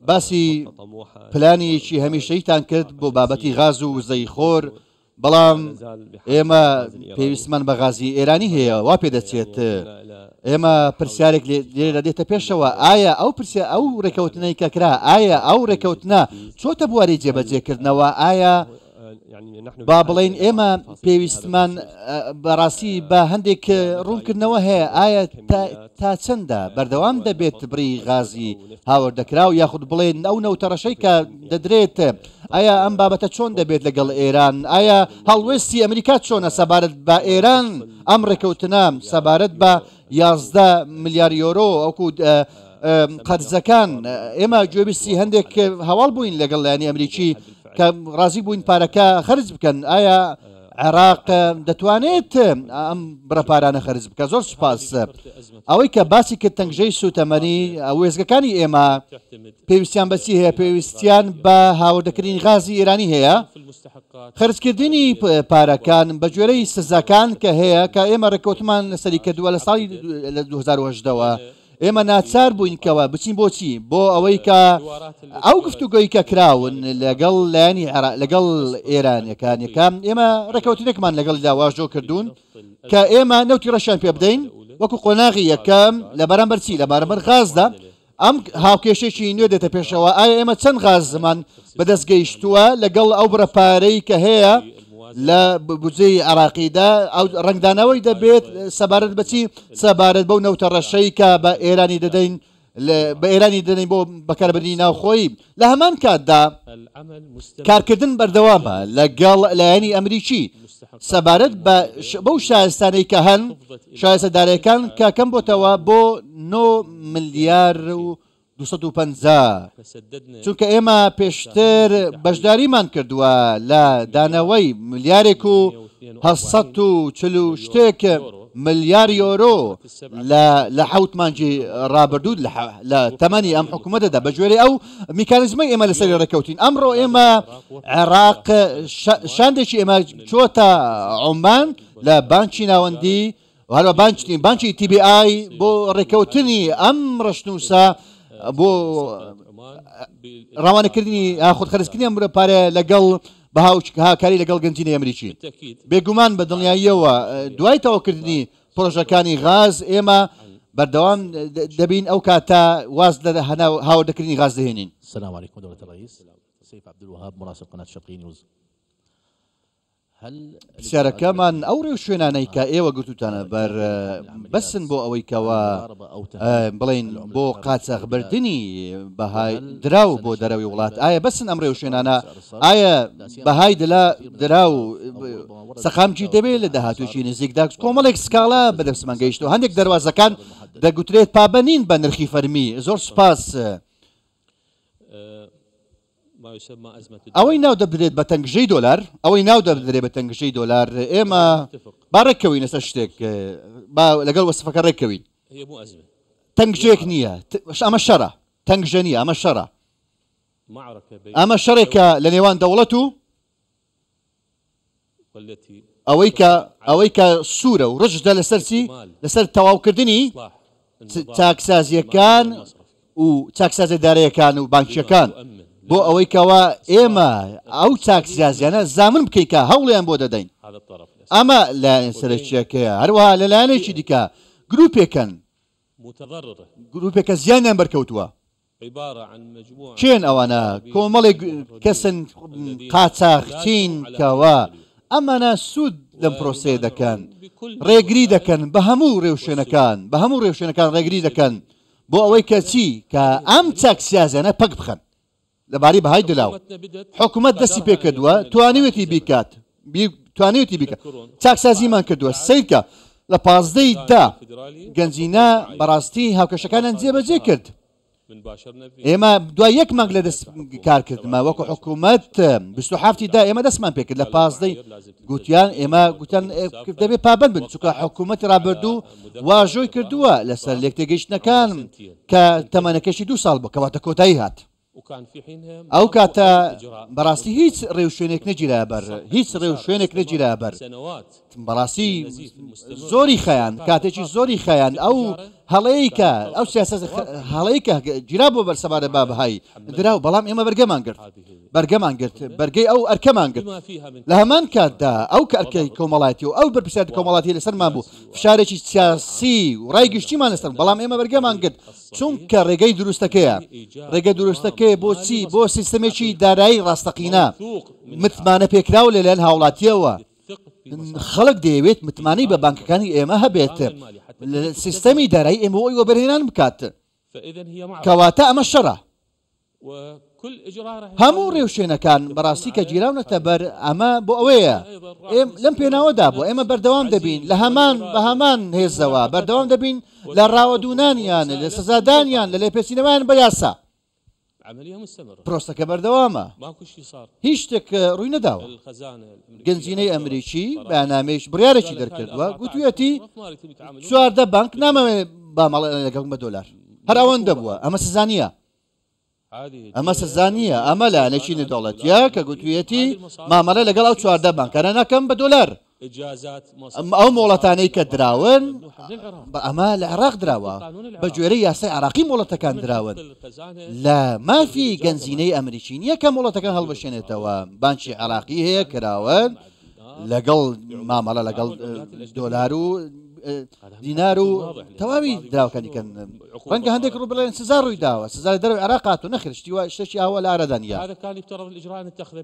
باسی پلانێکی هەمیشەییتان کرد بۆ بابەتی غاز و وزەی خۆر، بەڵام ئێمە پێویستمان بە غازی ئێرانی هەیە، وا پێدەچێت. ئێمە پرسیارێک لێرە دێتە پێشەوە، ئایا ئەو پرسیار ئەو ڕێکەوتنەی کە کرا، ئایا ئەو ڕێکەوتنە چۆتە بواری جێبەجێکردنەوە؟ ئایا با بڵێین ئێمە پێویستمان بەڕاستی بە هەندێک ڕوونکردنەوە هەیە، ئایا تا چەندە بەردەوام دەبێت بڕی غازی هاوردەکراو یاخود بڵێن ئەو نەوتە ڕەشەی کە دەدرێت، ئایا ئەم بابەتە چۆن دەبێت لەگەڵ ئێران، ئایا هەڵوێستی ئەمریکا چۆنە سەبارەت بە ئێران، ئەم ڕێکەوتنە سەبارەت بە 11 ملیار یۆرۆ ئەوکو قەرزەکان، ئێمە گوێبیستی هەندێک هەواڵ بووین لەگەڵ لایەنی ئەمریکی کە ڕازی بووین پارەکە خەرج بکەن، ئایا عێراق دەتوانێت ئەم بڕە پارانە خەرج بکات؟ زۆر سوپاس. ئەوەی کە باسی کرد تەنگژەی سووتەمەنی، وێستگەکانی ئێمە پێویستیان بە چی هەیە؟ پێویستیان بە هاوردەکردنی غازی ئێرانی هەیە. خەرجکردنی پارەکان بە گوێرەی سزاکان کە هەیە کە ئێمە ڕێککەوتمان لەسەری کردووە لە ساڵی 2018ەوە ئێمە ناچار بووین کەەوە بچین بۆچی بۆ ئەوەی کە ئەو گفتوگۆی کە کراون لەگەڵ لایەنی لەگەڵ ئێرانەکانەکان ئێمە ڕێککەوتنێکمان لەگەڵدا واژۆ کردوون کە ئێمە نەوتی ڕەشیان پێ بدەین وەکو قۆناغی یەکەم لە بەرامبەر چی لە بەرامبەر غازدا ئەم هاوکێشێکی نوێ دێتە پێشەوە ئایا ئێمە چەند غازمان بەدەست گەیشتووە لەگەڵ ئەو بڕە پارەی کە هەیە لە بودجەی عراقیدا ئەو ڕەنگدانەوەی دەبێت سەبارەت بەچی سەبارەت بەو نەوتە ڕەشەی کە بە ئێرانی دەدەین بە ئێرانی دەدەین بۆ بەکاربردنی ناوخۆیی لە هەمان کاتدا کارکردن بەردەوامە لەگەڵ لایەنی ئەمریکی سەبارەت بە بەو شایستانەی کە هەن شایستە دارایەکان کە کەم بۆتەوە بۆ 9 ملیار و 250 چونکە ئێمە پێشتر بەشداریمان کردووە لە دانەوەی ملیارێک و 840 و شتێک ملیار یۆرۆ لە حەوت مانگی ڕابردوو لە تەمەنی ئەم حکوومەتەدا بە گوێرەی ئەو میکانیزمەی ئێمە لەسەری ڕێککەوتین ئەمڕۆ ئێمە عێراق شاندێکی ئێمە چۆتە عومان لە بانکی ناوەندی و هەروە بانکی بانکی TBI بۆ ڕێککەوتنی ئەم ڕەشنووسە بۆ ڕەوانەکردنی یاخود خەرجکردنی ئەم بڕە پارەیە لەگەڵ بە هاوکاری لەگەڵ گەنجینەی ئەمریکی. بێگومان بە دڵنیاییەوە دوای تەواوکردنی پڕۆژەکانی غاز ئێمە بەردەوام دەبین ئەو کاتە واز لە هاوردەکردنی غاز دەهێنین. السلام علیکم دولة الرئیس سیف عبدالوهاب مراسل قناة الشرقیە نیوز. پرسیارەکەمان ئەو ڕێوشوێنانەی کە ئێوە گرتوتانە بەر بەسن بۆ ئەوەی کەوا بڵێین بۆ قاچاخبردنی بەهای دراو بۆ دەرەوەی وڵات ئایا بەسن ئەم ڕێوشوێنانە ئایا بەهای دلا دراو سەقامگیر دەبێت لە داهاتوویی نزیکدا کۆمەڵێک سکاڵا بەدەستمان گەیشتەوە هەندێک دەروازەکان دەگوترێت پابەنین بە نرخی فەرمی زۆر سوپاس. ئەوەی ناو دەبرێت بە تەنگژەی دۆلار، ئەوەی ناو دەبرێت بە تەنگژەی دۆلار، ئێمە با ڕێککەوین لەسەر شتێک، با لەگەڵ وەسفەکە ڕێککەوین. تەنگژەیەک نییە، ئەمە شەڕە، تەنگژە نییە، ئەمە شەڕە. ئەمە شەڕێکە لە نێوان دەوڵەت و ئەوەی کە ئەوەی کە سوورە و ڕژدە لەسەر چی لەسەر تەواوکردنی چاکسازیەکان و چاکسازە دارایەکان و بانکیەکان بۆ ئەوەی کەوا ئێمە ئەو چاکسازیانە زامن بکەین کە هەوڵیان بۆ دەدەین ئەمە لایەن سەرەکیەکەیە هەروەها لە لایەنێکی دیکە گروپێکن گروپێکە زیانیان بەرکەوتووە کێن ئەوانە؟ کۆمەڵێک کەسن قاچاخچین کەوا ئەمانە سوود لەم پرۆسەیە دەکەن، ڕێگری دەکەن بە هەموو ڕێوشوێنەکان، بە هەموو ڕێوشوێنەکان ڕێگری دەکەن بۆ ئەوەی کە چی؟ کە ئەم چاکسازیانە پەک بخەن لەبارەی بەهای دراو. حکومەت دەستی پێکردووە، توانیویەتی بیکات، توانیویەتی بیکات، چاکسازیمان کردووە، سەیرکە لە 15 ی دە گەنجینە بەڕاستی هاوکێشەکانیان جێبەجێ کرد. ئێمە دوای یەک مانگ لە دەست کارکردنمان وەکو حکوومەت 27 دا ئێمە دەستمان پێکرد لە پازدەی گوتیان ئێمە گوتیان دەبێ پابند بن چونکە حکوومەتی ڕابردوو واژۆی کردووە لەسەر لێکتێگەیشتنەکان کە تەمەنەکەشی دوو ساڵ بوو کەواتە کۆتایی هات. ئەو کاتە بەڕاستی هیچ ڕێوشوێنێک نەگیرایە بەر، هیچ ڕێوشوێنێک نەگیرایە بەر. بەڕاستی زۆری خایاند، کاتێکی زۆری خایاند. ئەو هەڵەیەی کە ئەو سیاسەتە هەڵەی کە گیرا بۆ بەر سەبارەت بە بەهای دراو، بەڵام ئێمە بەرگەمان گرت، بەرگەمان گرت، بەرگەی ئەو ئەرکەمان گرت. لە هەمان کاتدا ئەو کە ئەرکەی کۆمەڵایەتی و ئەو بەرپرسیارێتی کۆمەڵایەتی لەسەرمان بوو، فشارێکی سیاسی و ڕای گشتیمان لەسەر بوو، بەڵام ئێمە بەرگەمان گرت. چونکە ڕێگەی دروستەکەیە، ڕێگە دروستەکەیە بۆ چی؟ بۆ سیستەمێکی دارایی ڕاستەقینە، متمانە پێکراو لەلایەن هاوڵاتییەوە، خەڵک دەیەوێت متمانەی بە بانکەکانی ئێمە هەبێت، لە سیستەمی دارایی ئێمە بۆ ئەوەی وەبەرهێنان بکات، کەواتە ئەمە شەڕە. هەموو ڕێوشوێنەکان بەڕاستی کە گیراونەتە بەر ئەمە بۆ ئەوەیە لەم پێناوەدا بووە ئێمە بەردەوام دەبین لە هەمان بە هەمان هێزەوە بەردەوام دەبین لە ڕاوەدوونانیان لە سزادانیان لە لێپێچینەوەیان بە یاسا. پرۆسەکە بەردەوامە، هیچ شتێک ڕووی نەداوە. گەنجینەی ئەمریکی بەیاننامەیەکی بڕیارێکی دەرکردووە، گوتویەتی 14 بانک نامەوێت مامەڵە لەگەڵ بە دۆلار. هەر ئەوەندە بووە، ئەمە سزا نییە. ئەمە سزا نییە، ئەمە لایەنێکی نێودەوڵەتییە کە گوتویەتی مامەڵە لەگەڵ ئەو 14 بانکانە ناکەم بە دۆلار. ئەو مۆڵەتانەی کە دراون ئەمە لە عێراق دراوە، بە گوێرەی یاسای عێراقی مۆڵەتەکان دراون. لە مافی گەنجینەی ئەمریکی نییە کە مۆڵەتەکان هەڵبشێنێتەوە. بانکی عێراقی هەیە کراون لەگەڵ مامەڵە لەگەڵ دۆلار و دینار و تەواوی دراوەکانی کەن. ڕەنگە هەندێک ڕوو بڵێن سزا ڕووی داوە، سزا لە دەرەوەی عێراق هاتووە، نەخێر شتی وا شتێکی ئاوا لە ئارادا نییە.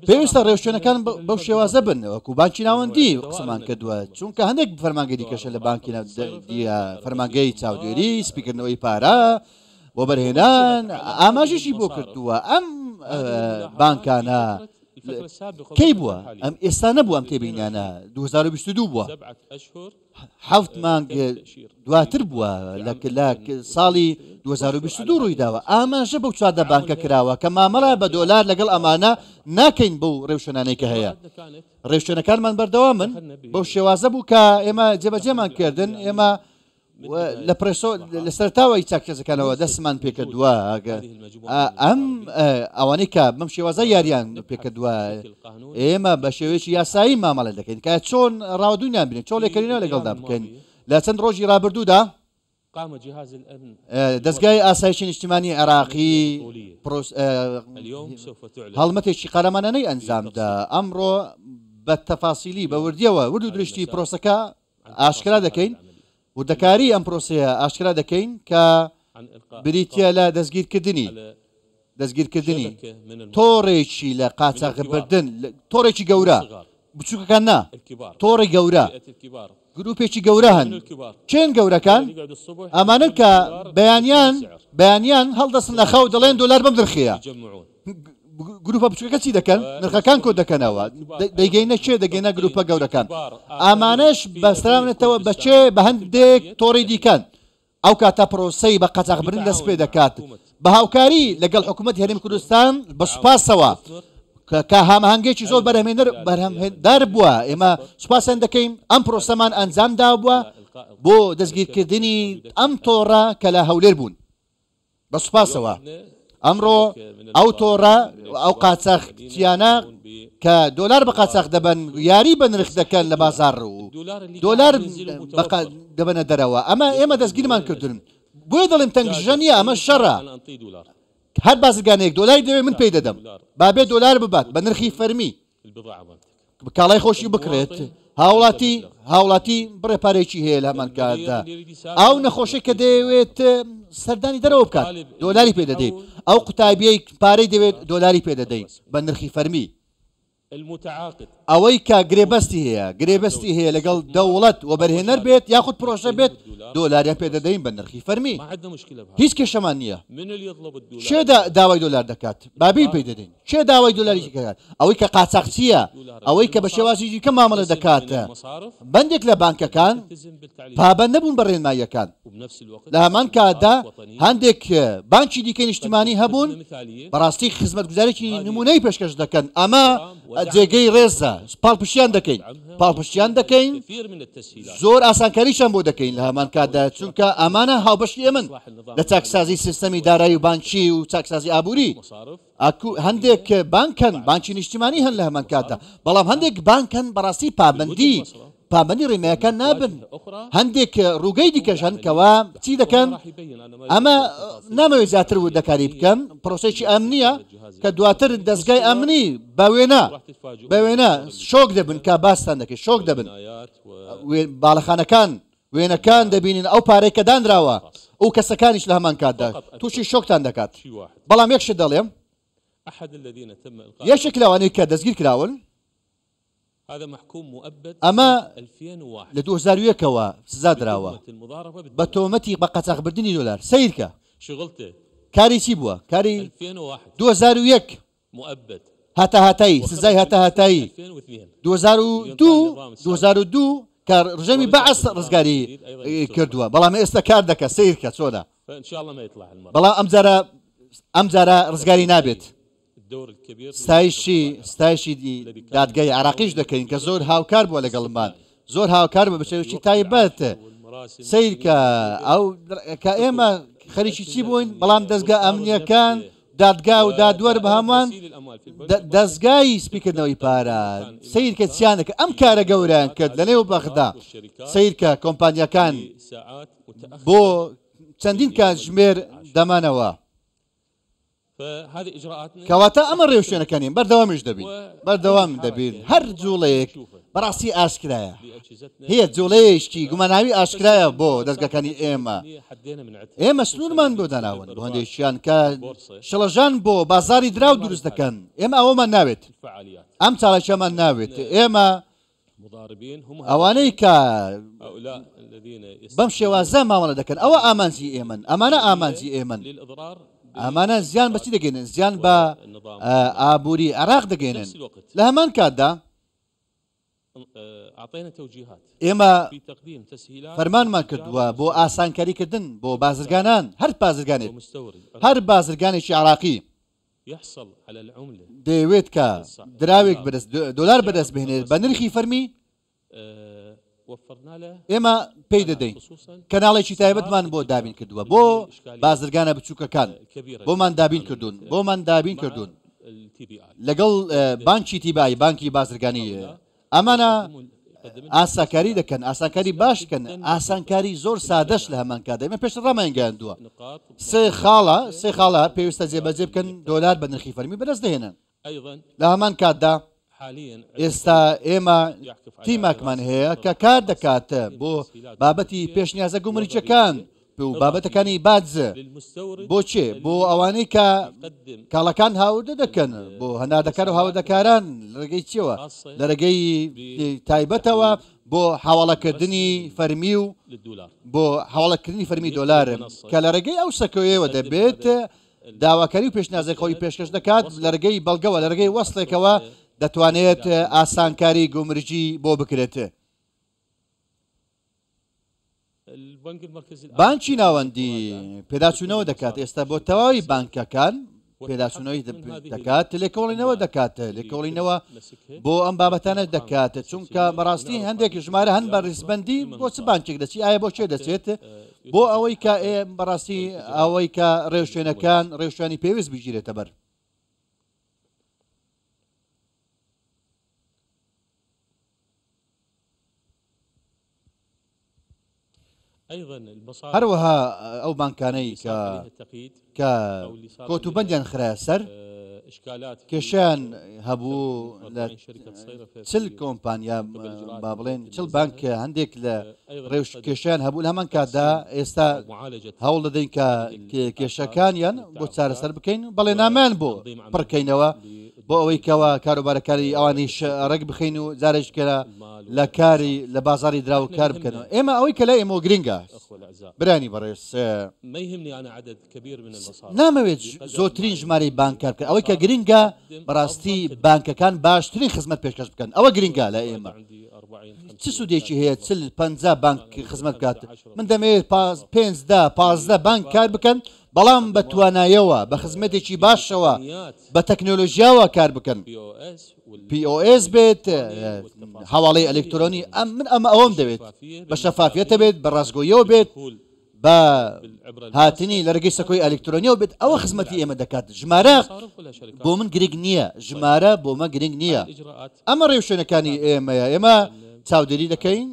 پێویستە ڕێوشوێنەکان بەو شێوازە بن وەکو بانکی ناوەندی قسەمان کردووە، چونکە هەندێک فەرمانگەی دیکەشە لە بانکی فەرمانگەی چاودێری سپیکردنەوەی پارە وەبەرهێنان ئاماژەشی بۆ کردووە ئەم بانکانە کەی بووە ئەم ئێستا نەبوو ئەم تێبینیانە 2022 بووە حەفت مانگ دواتر بووە لە ساڵی 2022 ڕوویداوە ئاماژە بەو 14 بانکە کراوە کە مامەڵە بە دۆلار لەگەڵ ئەمانە ناکەین بەو ڕێوشوێنانەی کە هەیە ڕێوشوێنەکانمان بەردەوامن بەو شێوازە بوو کە ئێمە جێبەجێمان کردن ئێمە لە پرێسۆ لە سەرتاوەی چاکسازەکانەوە دەستمان پێکردووە ئەم ئەوانەی کە بەم شێوازە یاریان پێکردووە ئێمە بە شێوەیەکی یاسایی مامەڵە دەکەین کە چۆن ڕاودونیان بینین چۆن لێکەرینەوە لەگەڵدا بکەین لە چەند ڕۆژی ڕابردوودا دەستگای ئاسایشی نیشتیمانی عێراقی هەڵمەتێکی قارەمانانەی ئەنجامدا ئەمڕۆ بە تەفاسیلی بە وردیەوە ورد و درشتی پرۆسەکە ئاشکرا دەکەین وردەکاری ئەم پرۆسەیە ئاشکرا دەکەین کە بریتییە لە دەستگیرکردنی دەستگیرکردنی تۆڕێکی لە قاچاغبردن تۆڕێکی گەورە بچووکەکان نا تۆڕی گەورە گروپێکی گەورە هەن چێن گەورەکان ئەمانە کە بەیانیان بەیانیان هەڵدەستن لە خەو دەڵێن دۆلار بەم نرخەیە گروپە بچوکەکە چی دەکەن؟ نرخەکان کۆ دەکەنەوە دەیگەینە کێ؟ دەگەینە گروپە گەورەکان. ئامانەش بەستراونەتەوە بە کێ؟ بە هەندێک تۆڕی دیکەن. ئەو کاتە پرۆسەی بە قاچاخبردن دەست پێ دەکات. بە هاوکاری لەگەڵ حکوومەتی هەرێمی کوردستان بە سوپاسەوە کە هاماهەنگێکی زۆر بەرهەمێنەر بەرهەمدار بووە، ئێمە سوپاسیان دەکەین. ئەم پرۆسەمان ئەنجام دابووە بۆ دەستگیرکردنی ئەم تۆڕە کە لە هەولێر بوون. بە سوپاسەوە ئەمڕۆ ئەو تۆڕە ئەو قاچاخچیانە کە دۆلار بە قاچاخ دەبەن یاری بە نرخ دەکەن لە بازاڕ و دۆلار دەبەنە دەرەوە ئەمە ئێمە دەستگیرمان کردن بۆیە دەڵێم تەنگژە نییە ئەمە شەڕە هەر بازرگانێک دۆلاری دەوێت من پێی دەدەم با بێ دۆلار ببات بە نرخی فەرمی کاڵای خۆشی بکڕێت هاوڵاتی هاوڵاتی بڕێ پارێکی هەیە لە هەمان کاتدا ئەو نەخۆشی کە دەیەوێت سەردانی دەرەوە بکات دۆلاری پێ دەدەیت ئەو قوتابیەی پارەی دەوێت دۆلاری پێ دەدەیت بە نرخی فەرمی ئەوەی کە گرێبەستی هەیە گرێبەستی هەیە لەگەڵ دەوڵەت وەبەرهێنەر بێت یاخود پرۆژە بێت دۆلاریان پێ دەدەین بە نرخی فەرمی هیچ کێشەمان نییە کێ داوای دۆلار دەکات بابی پێی دەدەین کێ داوای دۆلاری دەکات؟ ئەوەی کە قاچاخچییە، ئەوەی کە بە شێوازی دیکە مامەڵە دەکات. بەندێک لە بانکەکان پابەند نەبوون بە ڕێنماییەکان. لە هەمان کاتدا هەندێک بانکی دیکەی نیشتمانی هەبوون بەڕاستی خزمەتگوزاریی نموونەیی پێشکەش دەکەن. ئەمە جێگەی ڕێزە، پاڵپشتیان دەکەین، پاڵپشتیان دەکەین، زۆر ئاسانکاریشیان بۆ دەکەین لە هەمان کاتدا، چونکە ئەمانە هاوبەشی ئێمەن لە چاکسازی سیستەمی دارایی و بانکی و چاکسازی ئابووری. ئاکو هەندێک بانک هەن بانکی نیشتیمانی هەن لە هەمان کاتدا بەڵام هەندێک بانک هەن بەڕاستی پابەندی پابەندی ڕێنمایەکان نابن هەندێک ڕووگەی دیکەش هەن کەوا چی دەکەن ئەمە نامەوێت زیاتر وردەکاری بکەم پرۆسێکی ئەمنیە کە دواتر دەستگای ئەمنی بە وێنە بە وێنە شۆک دەبن کە باستان دەکەی شۆک دەبن باڵەخانەکان وێنەکان دەبینین ئەو پارەی کە دانراوە و کەسەکانیش لە هەمان کاتدا تووشی شۆکتان دەکات. بەڵام یەک شت دەڵێم، یەکێک لەوانەی کە دەستگیر کراون، ئەمە لە 2001 ەوە سزا دراوە بە تۆمەتی بە قاچاخبردنی دۆلار. سەیرکە کاری چی بووە؟ کاری 2001 هەتاهەتایی، سزای هەتاهەتایی، 2002 2002 کە ڕژێمی بەعس ڕزگاری کردووە، بەڵام ئێستا کار دەکات، سەیرکە چۆنە، بەڵام ئەمجارە ئەم جارە ڕزگاری نابێت. ستایشی ستایشی دادگای عێراقیش دەکەین کە زۆر هاوکار بووە لەگەڵمان، زۆر هاوکار بووە بە شێوەیەکی تایبەت. سەیر کە ئەو کە ئێمە خەریکی چی بووین، بەڵام دەزگا ئەمنییەکان، دادگا و دادوەر بە هەمووان دەزگای سپیکردنەوەی پارە، سەیر کە چیان دەکرد، ئەم کارە گەورەیان کرد لەنێو بەغدا. سەیر کە کۆمپانیاکان بۆ چەندین کاتژمێر دەمانەوە. کەواتە ئەمە ڕێوشوێنەکانین، بەردەوامیش دەبین، بەردەوام دەبین. هەر جوڵەیەک بەڕاستی ئاشکرایە، هەیە جوڵەیەکی گوماناوی ئاشکرایە بۆ دەزگاکانی ئێمە. ئێمە سنوورمان بۆ داناون بۆ هەندێکیان کە شڵەژان بۆ بازاڕی دراو دروست دەکەن. ئێمە ئەوەمان ناوێت، ئەم چالاکییەمان ناوێت. ئێمە ئەوانەی کە بەم شێوازە مامەڵە دەکەن ئەوە ئامانجی ئێمەن، ئەمانە ئامانجی ئێمەن. ئەمانە زیان بەچی دەگەێنن؟ زیان بە ئابووری عێراق دەگەێنن. لە هەمان کاتدا ئێمە فەرمانمان کردووە بۆ ئاسانکاریکردن بۆ بازرگانان، هەر بازرگانێک، هەر بازرگانێکی عێراقی دەیەوێت کە دراوێک بەدەست دۆلار بەدەست بهێنێت بە نرخی فەرمی، ئێمە پێی دەدەین. کەناڵێکی تایبەتمان بۆ دابین کردووە بۆ بازرگانە بچووکەکان، بۆمان دابین کردوون، بۆمان دابین کردوون لەگەڵ بانکی تیبای، بانکی بازرگانی. ئەمانە ئاساکاری دەکەن، ئاسانکاری باش دەکەن، ئاسانکاری زۆر سادەش لە هەمان کاتدا. ئێمە پێشتر ڕامانگەیاندووە سێ خاڵە، سێ خاڵە پێویستە جێبەجێ بکەن، دۆلار بە نرخی فەرمی بەدەست دەهێنن. لە هەمان کاتدا ئێستا ئێمە تیماکمان هەیە کە کار دەکات بۆ بابەتی پێشنیازە گومرگیەکان و بابەتەکانی باج. بۆ چێ؟ بۆ ئەوانەی کە کاڵاکان هاوردە دەکەن، بۆ هەناردەکار و هاوردەکاران لە ڕێگەی چیەوە؟ لە ڕێگەی تایبەتەوە بۆ حواڵەکردنی فەرمی و بۆ حواڵەکردنی فەرمی دۆلار کە لە ڕێگەی ئەو سەکۆیەوە دەبێت داواکاری و پێشنیازێک خۆی پێشکەش دەکات، لە ڕێگەی بەڵگەوە، لە ڕێگەی وەسڵێکەوە دەتوانێت ئاسانکاری گومرگی بۆ بکرێت. بانکی ناوەندی پێداچوونەوە دەکات ئێستا بۆ تەواوی بانکەکان، پێداچوونەوەی دەکات، لێکۆڵینەوە دەکات، لێکۆڵینەوە بۆ ئەم بابەتانە دەکات، چونکە بەڕاستی هەندێک ژمارە هەن بە ڕیزبەندی بۆ چ بانکێک دەچی، ئایا بۆ کێ دەچێت، بۆ ئەوەی کە بەڕاستی ئەوەی کە ڕێوشوێنەکان ڕێوشوێنی پێویست بگیرێتە بەر. هەروەها ئەو بانکانەی کە کە کۆتوبەندیان خرایە سەر کێشەیان هەبوو لە 40 کۆمپانیا، با بڵێن 40 بانک، هەندێک لە ڕێوش کێشیان هەبوو. لە هەمان کاتدا ئێستا هەوڵ دەدەین کە کێشەکانیان بۆ چارەسەر بکەین، بەڵێ نامان بۆ پڕکەینەوە بۆ ئەوەی کەوا کاروبارەکانی ئەوانیش ڕێک بخەین و جارێک کە لە کاری لە بازاری دراو کار بکەنەوە. ئێمە ئەوەی کە لای ئێمەوە گرنگە برانی بەڕێز، نامەوێت زۆرترین ژمارەی بانک کار بکەن، ئەوەی کە گرنگە بەڕاستی بانکەکان باشترین خزمەت پێشکەش بکەن، ئەوە گرنگە لای ئێمە. چ سوودێکی هەیە 40 50 بانک خزمەت بکات؟ من دەمەوێت 5 10 15 بانک کار بکەن، بەڵام بە توانایەوە، بە خزمەتێکی باشەوە، بە تەکنۆلۆژیاوە کار بکەن، POS بێت، حواڵەی ئەلکترۆنی. ئەم من ئەمە ئەوەم دەوێت، بە شەفافیەتە بێت، بە ڕاستگۆیەوە بێت، بە هاتنی لە ڕێگەی سەکۆی ئەلکترۆنیەوە بێت، ئەوە خزمەتی ئێمە دەکات. ژمارە بۆ من گرنگ نییە، ژمارە بۆ مە گرنگ نییە. ئەمە ڕێوشوێنەکانی ئێمەیە. ئێمە چاودێری دەکەین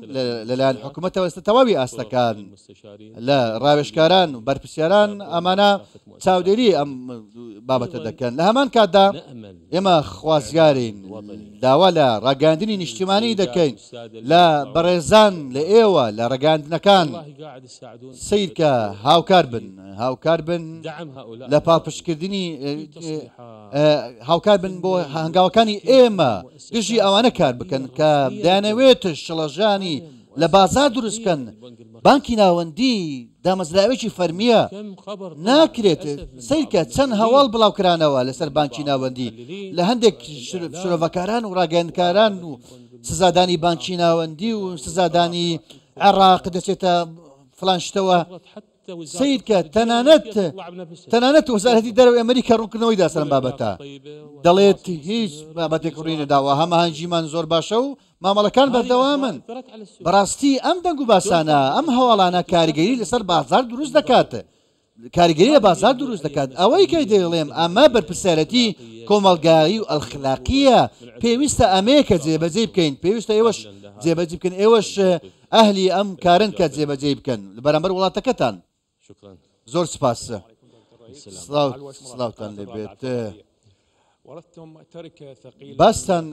لەلایەن حکوومەتەوە ئێستا تەواوی ئاستەکان لە ڕاوێژکاران و بەرپرسیاران ئەمانە چاودێری ئەم بابەتە دەکەن. لە هەمان کاتدا ئێمە خوازیارین، داوا لە ڕاگەیاندنی نیشتیمانی دەکەین، لە بەڕێزان، لە ئێوە لە ڕاگەیاندنەکان، سەیر کە هاوکار بن، هاوکار بن لە پاڵپشتکردنی، هاوکار بن بۆ هەنگاوەکانی ئێمە، دژی ئەوانە کار بکەن کە دەیانەوێت شڵەژانی لە بازار دروست بکەن. بانکی ناوەندی دامەزراوێکی فەرمییە، ناکرێت، سەیرکە چەند هەواڵ بڵاوکرانەوە لەسەر بانکی ناوەندی لە هەندێک شرۆڤەکاران و ڕاگەیاندکاران و سزادانی بانکی ناوەندی و سزادانی عێراق دەچێتە فلان شتەوە. سەیرکە تەنانەت تەنانەت وەزارەتی دەرەوەی ئەمریکا ڕوونکردنەوەی دا سەر ئەم بابەتە دەڵێت هیچ بابەتێک ڕووی نەداوە هەماهەنگیمان زۆر باشە و مامەڵەکان بەردەوامن. بەڕاستی ئەم دەنگ و باسانە ئەم هەواڵانە کاریگەری لەسەر بازار دروست دەکات کاریگەری لە بازار دروست دەکات ئەوەی کە دەیڵێم ئەمە بەرپرسیارەتی کۆمەڵگایی و ئەخلاقییە پێویستە ئەمەیە کە جێبەجێی بکەین پێویستە ئێوەش جێبەجی بکەن ئێوەش ئەهلی ئەم کارن کە جێبەجێی بکەن لە بەرامبەر وڵاتەکەتان. زۆر سپاس. سڵاوتان لێبێت. باستان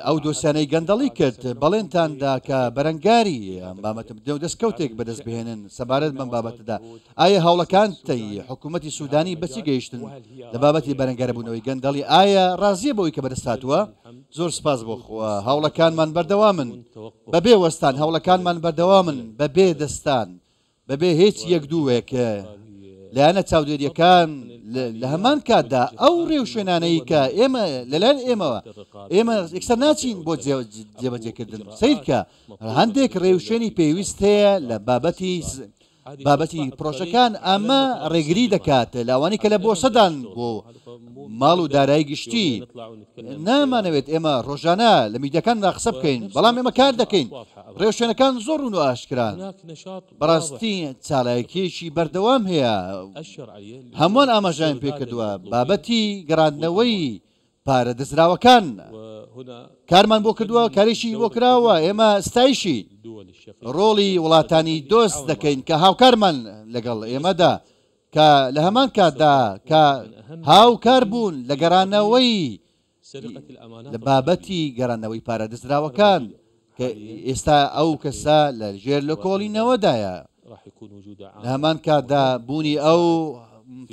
ئەو دۆسیانەی گەندەڵی کرد، بەڵێنتان دا کە بەرەنگاری ئەم بابەتە بدەن و دەستکەوتێک بەدەست بهێنن سەبارەت بەم بابەتەدا. ئایا هەوڵەکانتەی حکوومەتی سوودانی بە چی گەیشتن لە بابەتی بەرەنگاربوونەوەی گەندەڵی؟ ئایا ڕازییە بەوەی کە بەدەست هاتووە؟ زۆر سپاس بۆ خوا هەوڵەکانمان بەردەوامن بەبێ وەستان، هەوڵەکانمان بەردەوامن بەبێ دەستان، بەبێ هیچ یەک دووێک لایەنە چاودێریەکان لە هەمان کاتدا ئەو ڕێوشوێنانەی کە ئێمە لەلایەن ئێمەوە ئێمە یەکسەر ناچین بۆ جێبەجێکردن سیرکە هەندێک ڕێوشوێنی پێویست هەیە لە بابەتی بابەتی پرۆژەکان ئەمە ڕێگری دەکات لاوانی کە لە بۆسەدان بۆ ماڵ و دارایی گشتی نامانەوێت ئێمە ڕۆژانە لە میدیاکاندا قسە بکەین بەڵام ئێمە کار دەکەین ڕێوشوێنەکان زۆر ڕوون و ئاشکران. بەڕاستی چالاکییەکی بەردەوام هەیە، هەمووان ئاماژەیان پێکردووە، بابەتی گەڕاندنەوەی پارە دزراوەکان کارمان بۆ کردووە، کارێکی بۆ کراوە، ئێمە ستایشی ڕۆڵی وڵاتانی دۆست دەکەین کە هاوکارمان لەگەڵ ئێمەدا کە لە هەمان کاتدا کە هاوکار بوون لە گەڕانەوەی لە بابەتی گەڕاندنەوەی پارە دزراوەکان کە ئێستا ئەو کەسە لە ژێر لێکۆڵینەوەدایە، لە هەمان کاتدا بوونی ئەو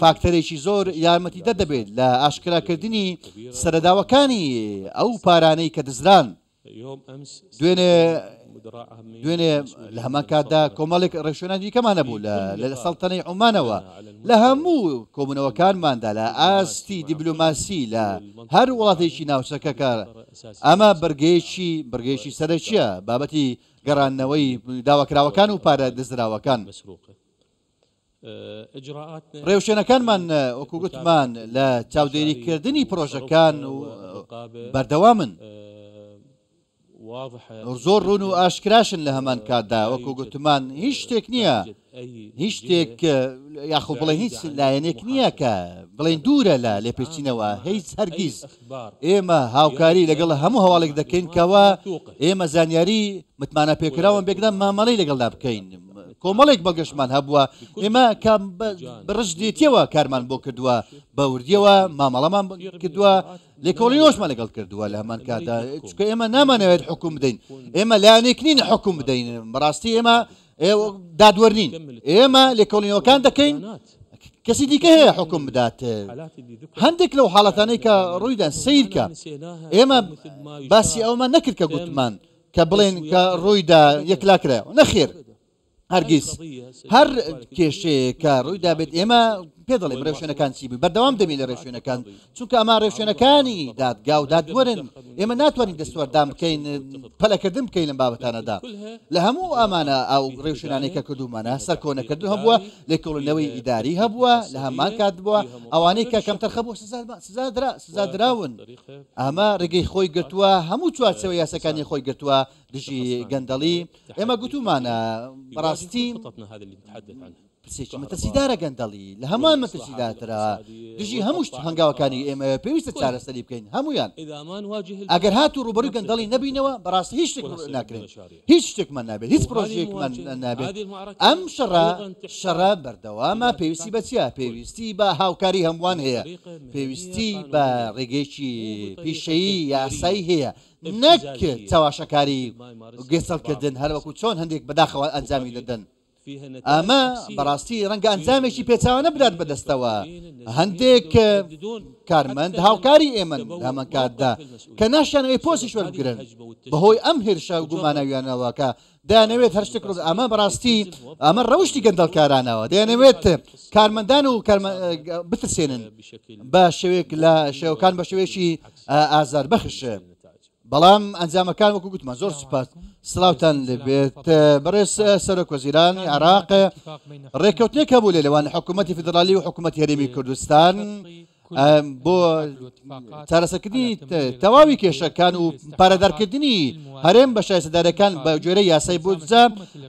فاکتەرێکی زۆر یارمەتیدەر دەبێت لە ئاشکراکردنی سەرەداوەکانی ئەو پارانەی کە دزران. دوێنێ دوێنێ لە هەمان کاتدا کۆمەڵێک ڕێوشوێنانی دیکەمان هەبوو لە لە سەڵتەنەی عومانەوە لە هەموو کۆبوونەوەکانماندا لە ئاستی دیبلۆماسی لە هەر وڵاتێکی ناوچەکە کە ئەمە بڕگەیەکی بڕگەیەکی سەرەکیە بابەتی گەڕاندنەوەی داواکراوەکان و پارە دزراوەکان. ڕێوشوێنەکانمان وەکو گوتمان لە چاودێریکردنی پرۆژەکان و بەردەوامن. زۆر ڕوون و ئاشکراشن لە هەمان کاتدا وەکو گوتمان هیچ شتێک نییە هیچ شتێک یاخۆ بڵێن هیچ لایەنێک نییە کە بڵێن دوورە لە لێپێچینەوە هیچ هەرگیز ئێمە هاوکاری لەگەڵ هەموو هەواڵێک دەکەین کەوا ئێمە زانیاری متمانە پێکراوەن بێگدان مامەڵەی لەگەڵدا بکەین کۆمەڵێک بەڵگەشمان هەبووە ئێمە کە بە ڕژدێتیەوە کارمان بۆ کردووە بە وردیەوە مامەڵەمان کردووە لێکۆڵینەوەشمان لەگەڵ کردووە لە هەمان کاتدا چونکە ئێمە نامانەوێت حکوم بدەین ئێمە لایەنێک نین حکوم بدەین بەڕاستی ئێمە دادوەر نین ئێمە لێکۆڵینەوەکان دەکەین کەسی دیکە هەیە حکوم بدات هەندێک لەو حاڵەتانەی کە ڕوویدا سیرکە ئێمە باسی ئەومان نەکرد کە گوتمان کە بڵێن کە ڕوویدا یەکلا کرایەوە نەخێر هەرگیز هەر کێشەیەک کە ڕوویدابێت ئێمە پێ دەڵێم ڕێوشوێنەکان چی بوو بەردەوام دەبین لە ڕێوشوێنەکان چونکە ئەمە ڕێوشوێنەکانی دادگا و دادوەرن ئێمە ناتوانین دەستوەردان بکەین پەلەکردن بکەین لەم بابەتانەدا لە هەموو ئەمانە ئەو ڕێوشوێنانەی کە کردوومانە سەرکۆنەکردن هەبووە لێکۆڵینەوەی ئیداری هەبووە لە هەمان کات بووە ئەوانەی کە کەمتەرخە بوو سزا دراون ئەمە ڕێگەی خۆی گرتووە هەموو چوارچێوە یاسەکانی خۆی گرتووە دژی گەندەڵی ئێمە گوتومانە بەڕاستی پرسێکی مەترسیدارە گەندەڵی لە هەمان مەترسیدارترە دژی هەموو هەنگاوەکانی ئێمە پێویستە چارەسەری بکەین هەمویان ئەگەر هاتوو ڕوبەروی گەندەڵی نەبینەوە بەڕاستی هیچ شتێک ناکرێت هیچ شتێکمان نابێت هیچ پرۆژەیەکمان نابێت ئەم شەڕە شەڕە بەردەوامە پێویستی بە چیە پێویستی بە هاوکاری هەمووان هەیە پێویستی بە ڕێگەیەکی پیشەیی یاسایی هەیە نەک چەواشەکاری و گێچەڵکردن هەروەکو چۆن هەندێک بەداخەوە ئەنجامی دەدەن. ئەمە بەڕاستی ڕەنگە ئەنجامێکی پێچەوانە بدات بەدەستەوە. هەندێک کارمەند هاوکاری ئێمەن لە هەمان کاتدا کە ناشیانەوێت پۆستیش وەربگرن بەهۆی ئەم هێرشە گوماناویانەوە کە دەیانەوێت هەر شتێک ڕوو ئەمە بەڕاستی ئەمە ڕەوشی گەندەڵکارانەوە دەیانەوێت کارمەندان و بترسێنن بە شێوەیەک لە شێوەکان بە شێوەیەکی ئازاربەخش بەڵام ئەنجامەکان وەکو گوتمان زۆر سوپاس. سڵاوتان لێبێت بەڕێز سەرۆک وەزیرانی عێراق، ڕێککەوتنێک هەبوو لە نێوان حکوومەتی فیدرالی و حکوومەتی هەرێمی کوردستان بۆ چارەسەرکردنی تەواوی کێشەکان و پارەدارکردنی هەرێم بە شایستەدارەکان بە گوێرەی یاسای بودجە،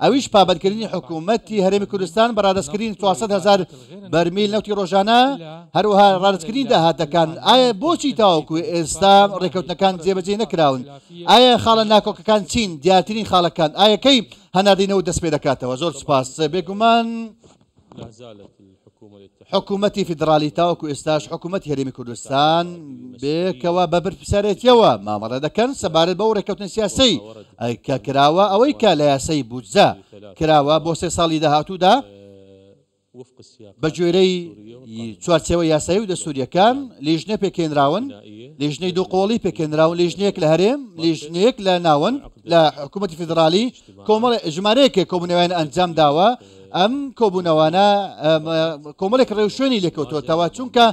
ئەویش پابەندکردنی حکوومەتی هەرێمی کوردستان بە ڕادەستکردنی 400 هەزار بەرمیل نەوتی ڕۆژانە، هەروەها ڕادەستکردنی داهاتەکان. ئایا بۆچی تاوەکو ئێستا ڕێککەوتنەکان جێبەجێ نەکراون؟ ئایا خاڵە ناکۆکەکان چین؟ دیارترین خاڵەکان؟ ئایا کەی هەناردەی نەوت دەستپێدەکاتەوە؟ زۆر سوپاس. بێگومان حکوومەتی فیدراڵی تاوەکو ئێستاش حکوومەتی هەرێمی کوردستان بێکەوە بە بەرپرسیارێتیەوە مامەڵە دەکەن سەبارەت بەو ڕێککەوتنە سیاسەی کە کراوە، ئەوەی کە لە یاسای بودجە کراوە بۆ سێ ساڵی داهاتوودا، بەگوێرەی چوارچێوە یاسایی و دەستوورییەکان لیژنە پێکهێنراون، لیژنەی دووقۆڵی پێکهێنراون، لیژنەیەک لە هەرێم، لیژنەیەک لە ناوەند، لە حکوومەتی فیدراڵی، کۆمەڵێ ژمارەیەک کۆبوونەوەیان ئەنجام داوە، ئەم کۆبوونەوانە کۆمەڵێک ڕێوشوێنی لێکەوتووەتەوە، چونکە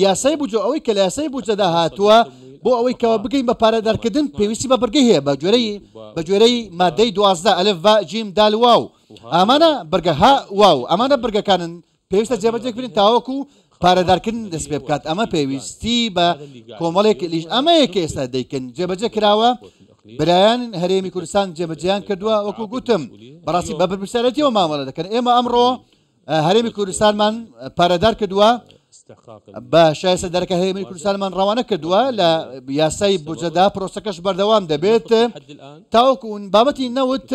یاسای بودجە ئەوەی کە لە یاسای بودجەدا هاتووە بۆ ئەوەی کەەوە بگەین بە پارەدارکردن پێویستی بە بڕگەی هەیە بە گوێرەی مادەی 12 ئەلف با جیم دال واو ئەمانە بڕگە ها واو ئەمانە بڕگەکانن پێویستە جێبەجێ بکرێن تاوەکو پارەدارکردن دەست پێ بکات ئەمە پێویستی بە کۆمەڵێک لیژ ئەمەیە کە ئێستا دەیکەن جێبەجێ کراوە برایان هەرێمی کوردستان جێبەجێیان کردووە وەکو گوتم بەڕاستی بە بەرپرسیارێتیەوە مامەڵە دەکەن ئێمە ئەمڕۆ هەرێمی کوردستانمان پارەدار کردووە بە شایستە دەرەکە هەرێمی کوردستانمان ڕەوانە کردووە لە یاسای بودجەدا پرۆسەکەش بەردەوام دەبێت تاوەکو بابەتی نەوت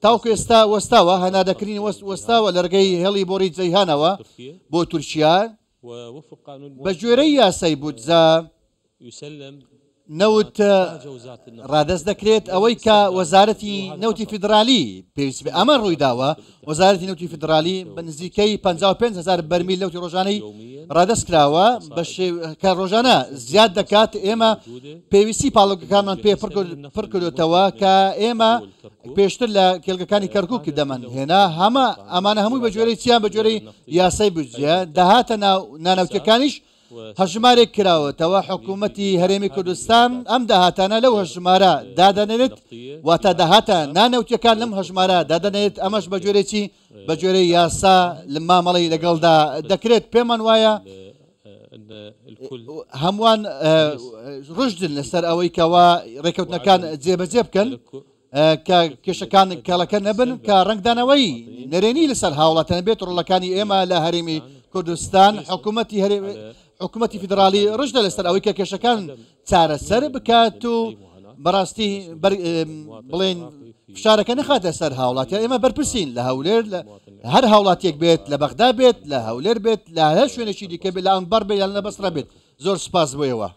تاوەکو ئێستا وەستاوە، هەناردەکردنی وەستاوە لە ڕێگەی هێڵی بۆڕی جەیهانەوە بۆ تورکیا. بەگوێرەی یاسای بودجە، نەوت ڕادەست دەکرێت، ئەوەی کە وەزارەتی نەوتی فیدرالی پێویستی بێ، ئەمە ڕوویداوە، وەزارەتی نەوتی فیدرالی بە نزیکەی 55 هەزار بەرمیل نەوتی ڕۆژانەی ڕادەست کراوە، کە ڕۆژانە زیاد دەکات، ئێمە پێویستی پاڵەوگەکانمان پێ پڕ کردوێتەوە کە ئێمە پێشتر لە کێڵگەکانی کەرکوک دەمان هێنا هەمە ئەمانە هەمووی بە گوێرەی چیان بە گوێرەی یاسای بودجە داهاتە نانەوتەکانیش هەژمارێک کراوەتەوە حکوومەتی هەرێمی کوردستان ئەم داهاتانە لەو هەژمارە دادەنێت واتە داهاتە نانەوتەکان لەم هەژمارە دادەنێت ئەمەش بە گوێرەی بە گوێرەی یاسا لە مامەڵەی لەگەڵدا دەکرێت پێمان وایە هەمووان ڕژدن لەسەر ئەوەی کەوا ڕێکەوتنەکان جێبەجێ بکەن کە کێشەکان کەڵەکە نەبن کە ڕەنگدانەوەی نەرێنی لەسەر هاوڵاتیان بێت ڕۆڵەکانی ئێمە لە هەرێمی کوردستان حکوومەتی هەرێم حکوومەتی فیدراڵی ڕژدە لەسەر ئەوەی کە کێشەکان چارەسەر بکات و بەڕاستی بڵێن فشارەکە نەخاتە سەر هاوڵاتیان ئێمە بەرپرسین لە هەولێر لە هەر هاوڵاتیەک بێت لە بەغدا بێت لە هەولێر بێت لە هەر شوێنێکی دیکە بێت لە ئەنبەر بێت یان لە بەسرە بێت زۆر سپاس بۆ ئێوە.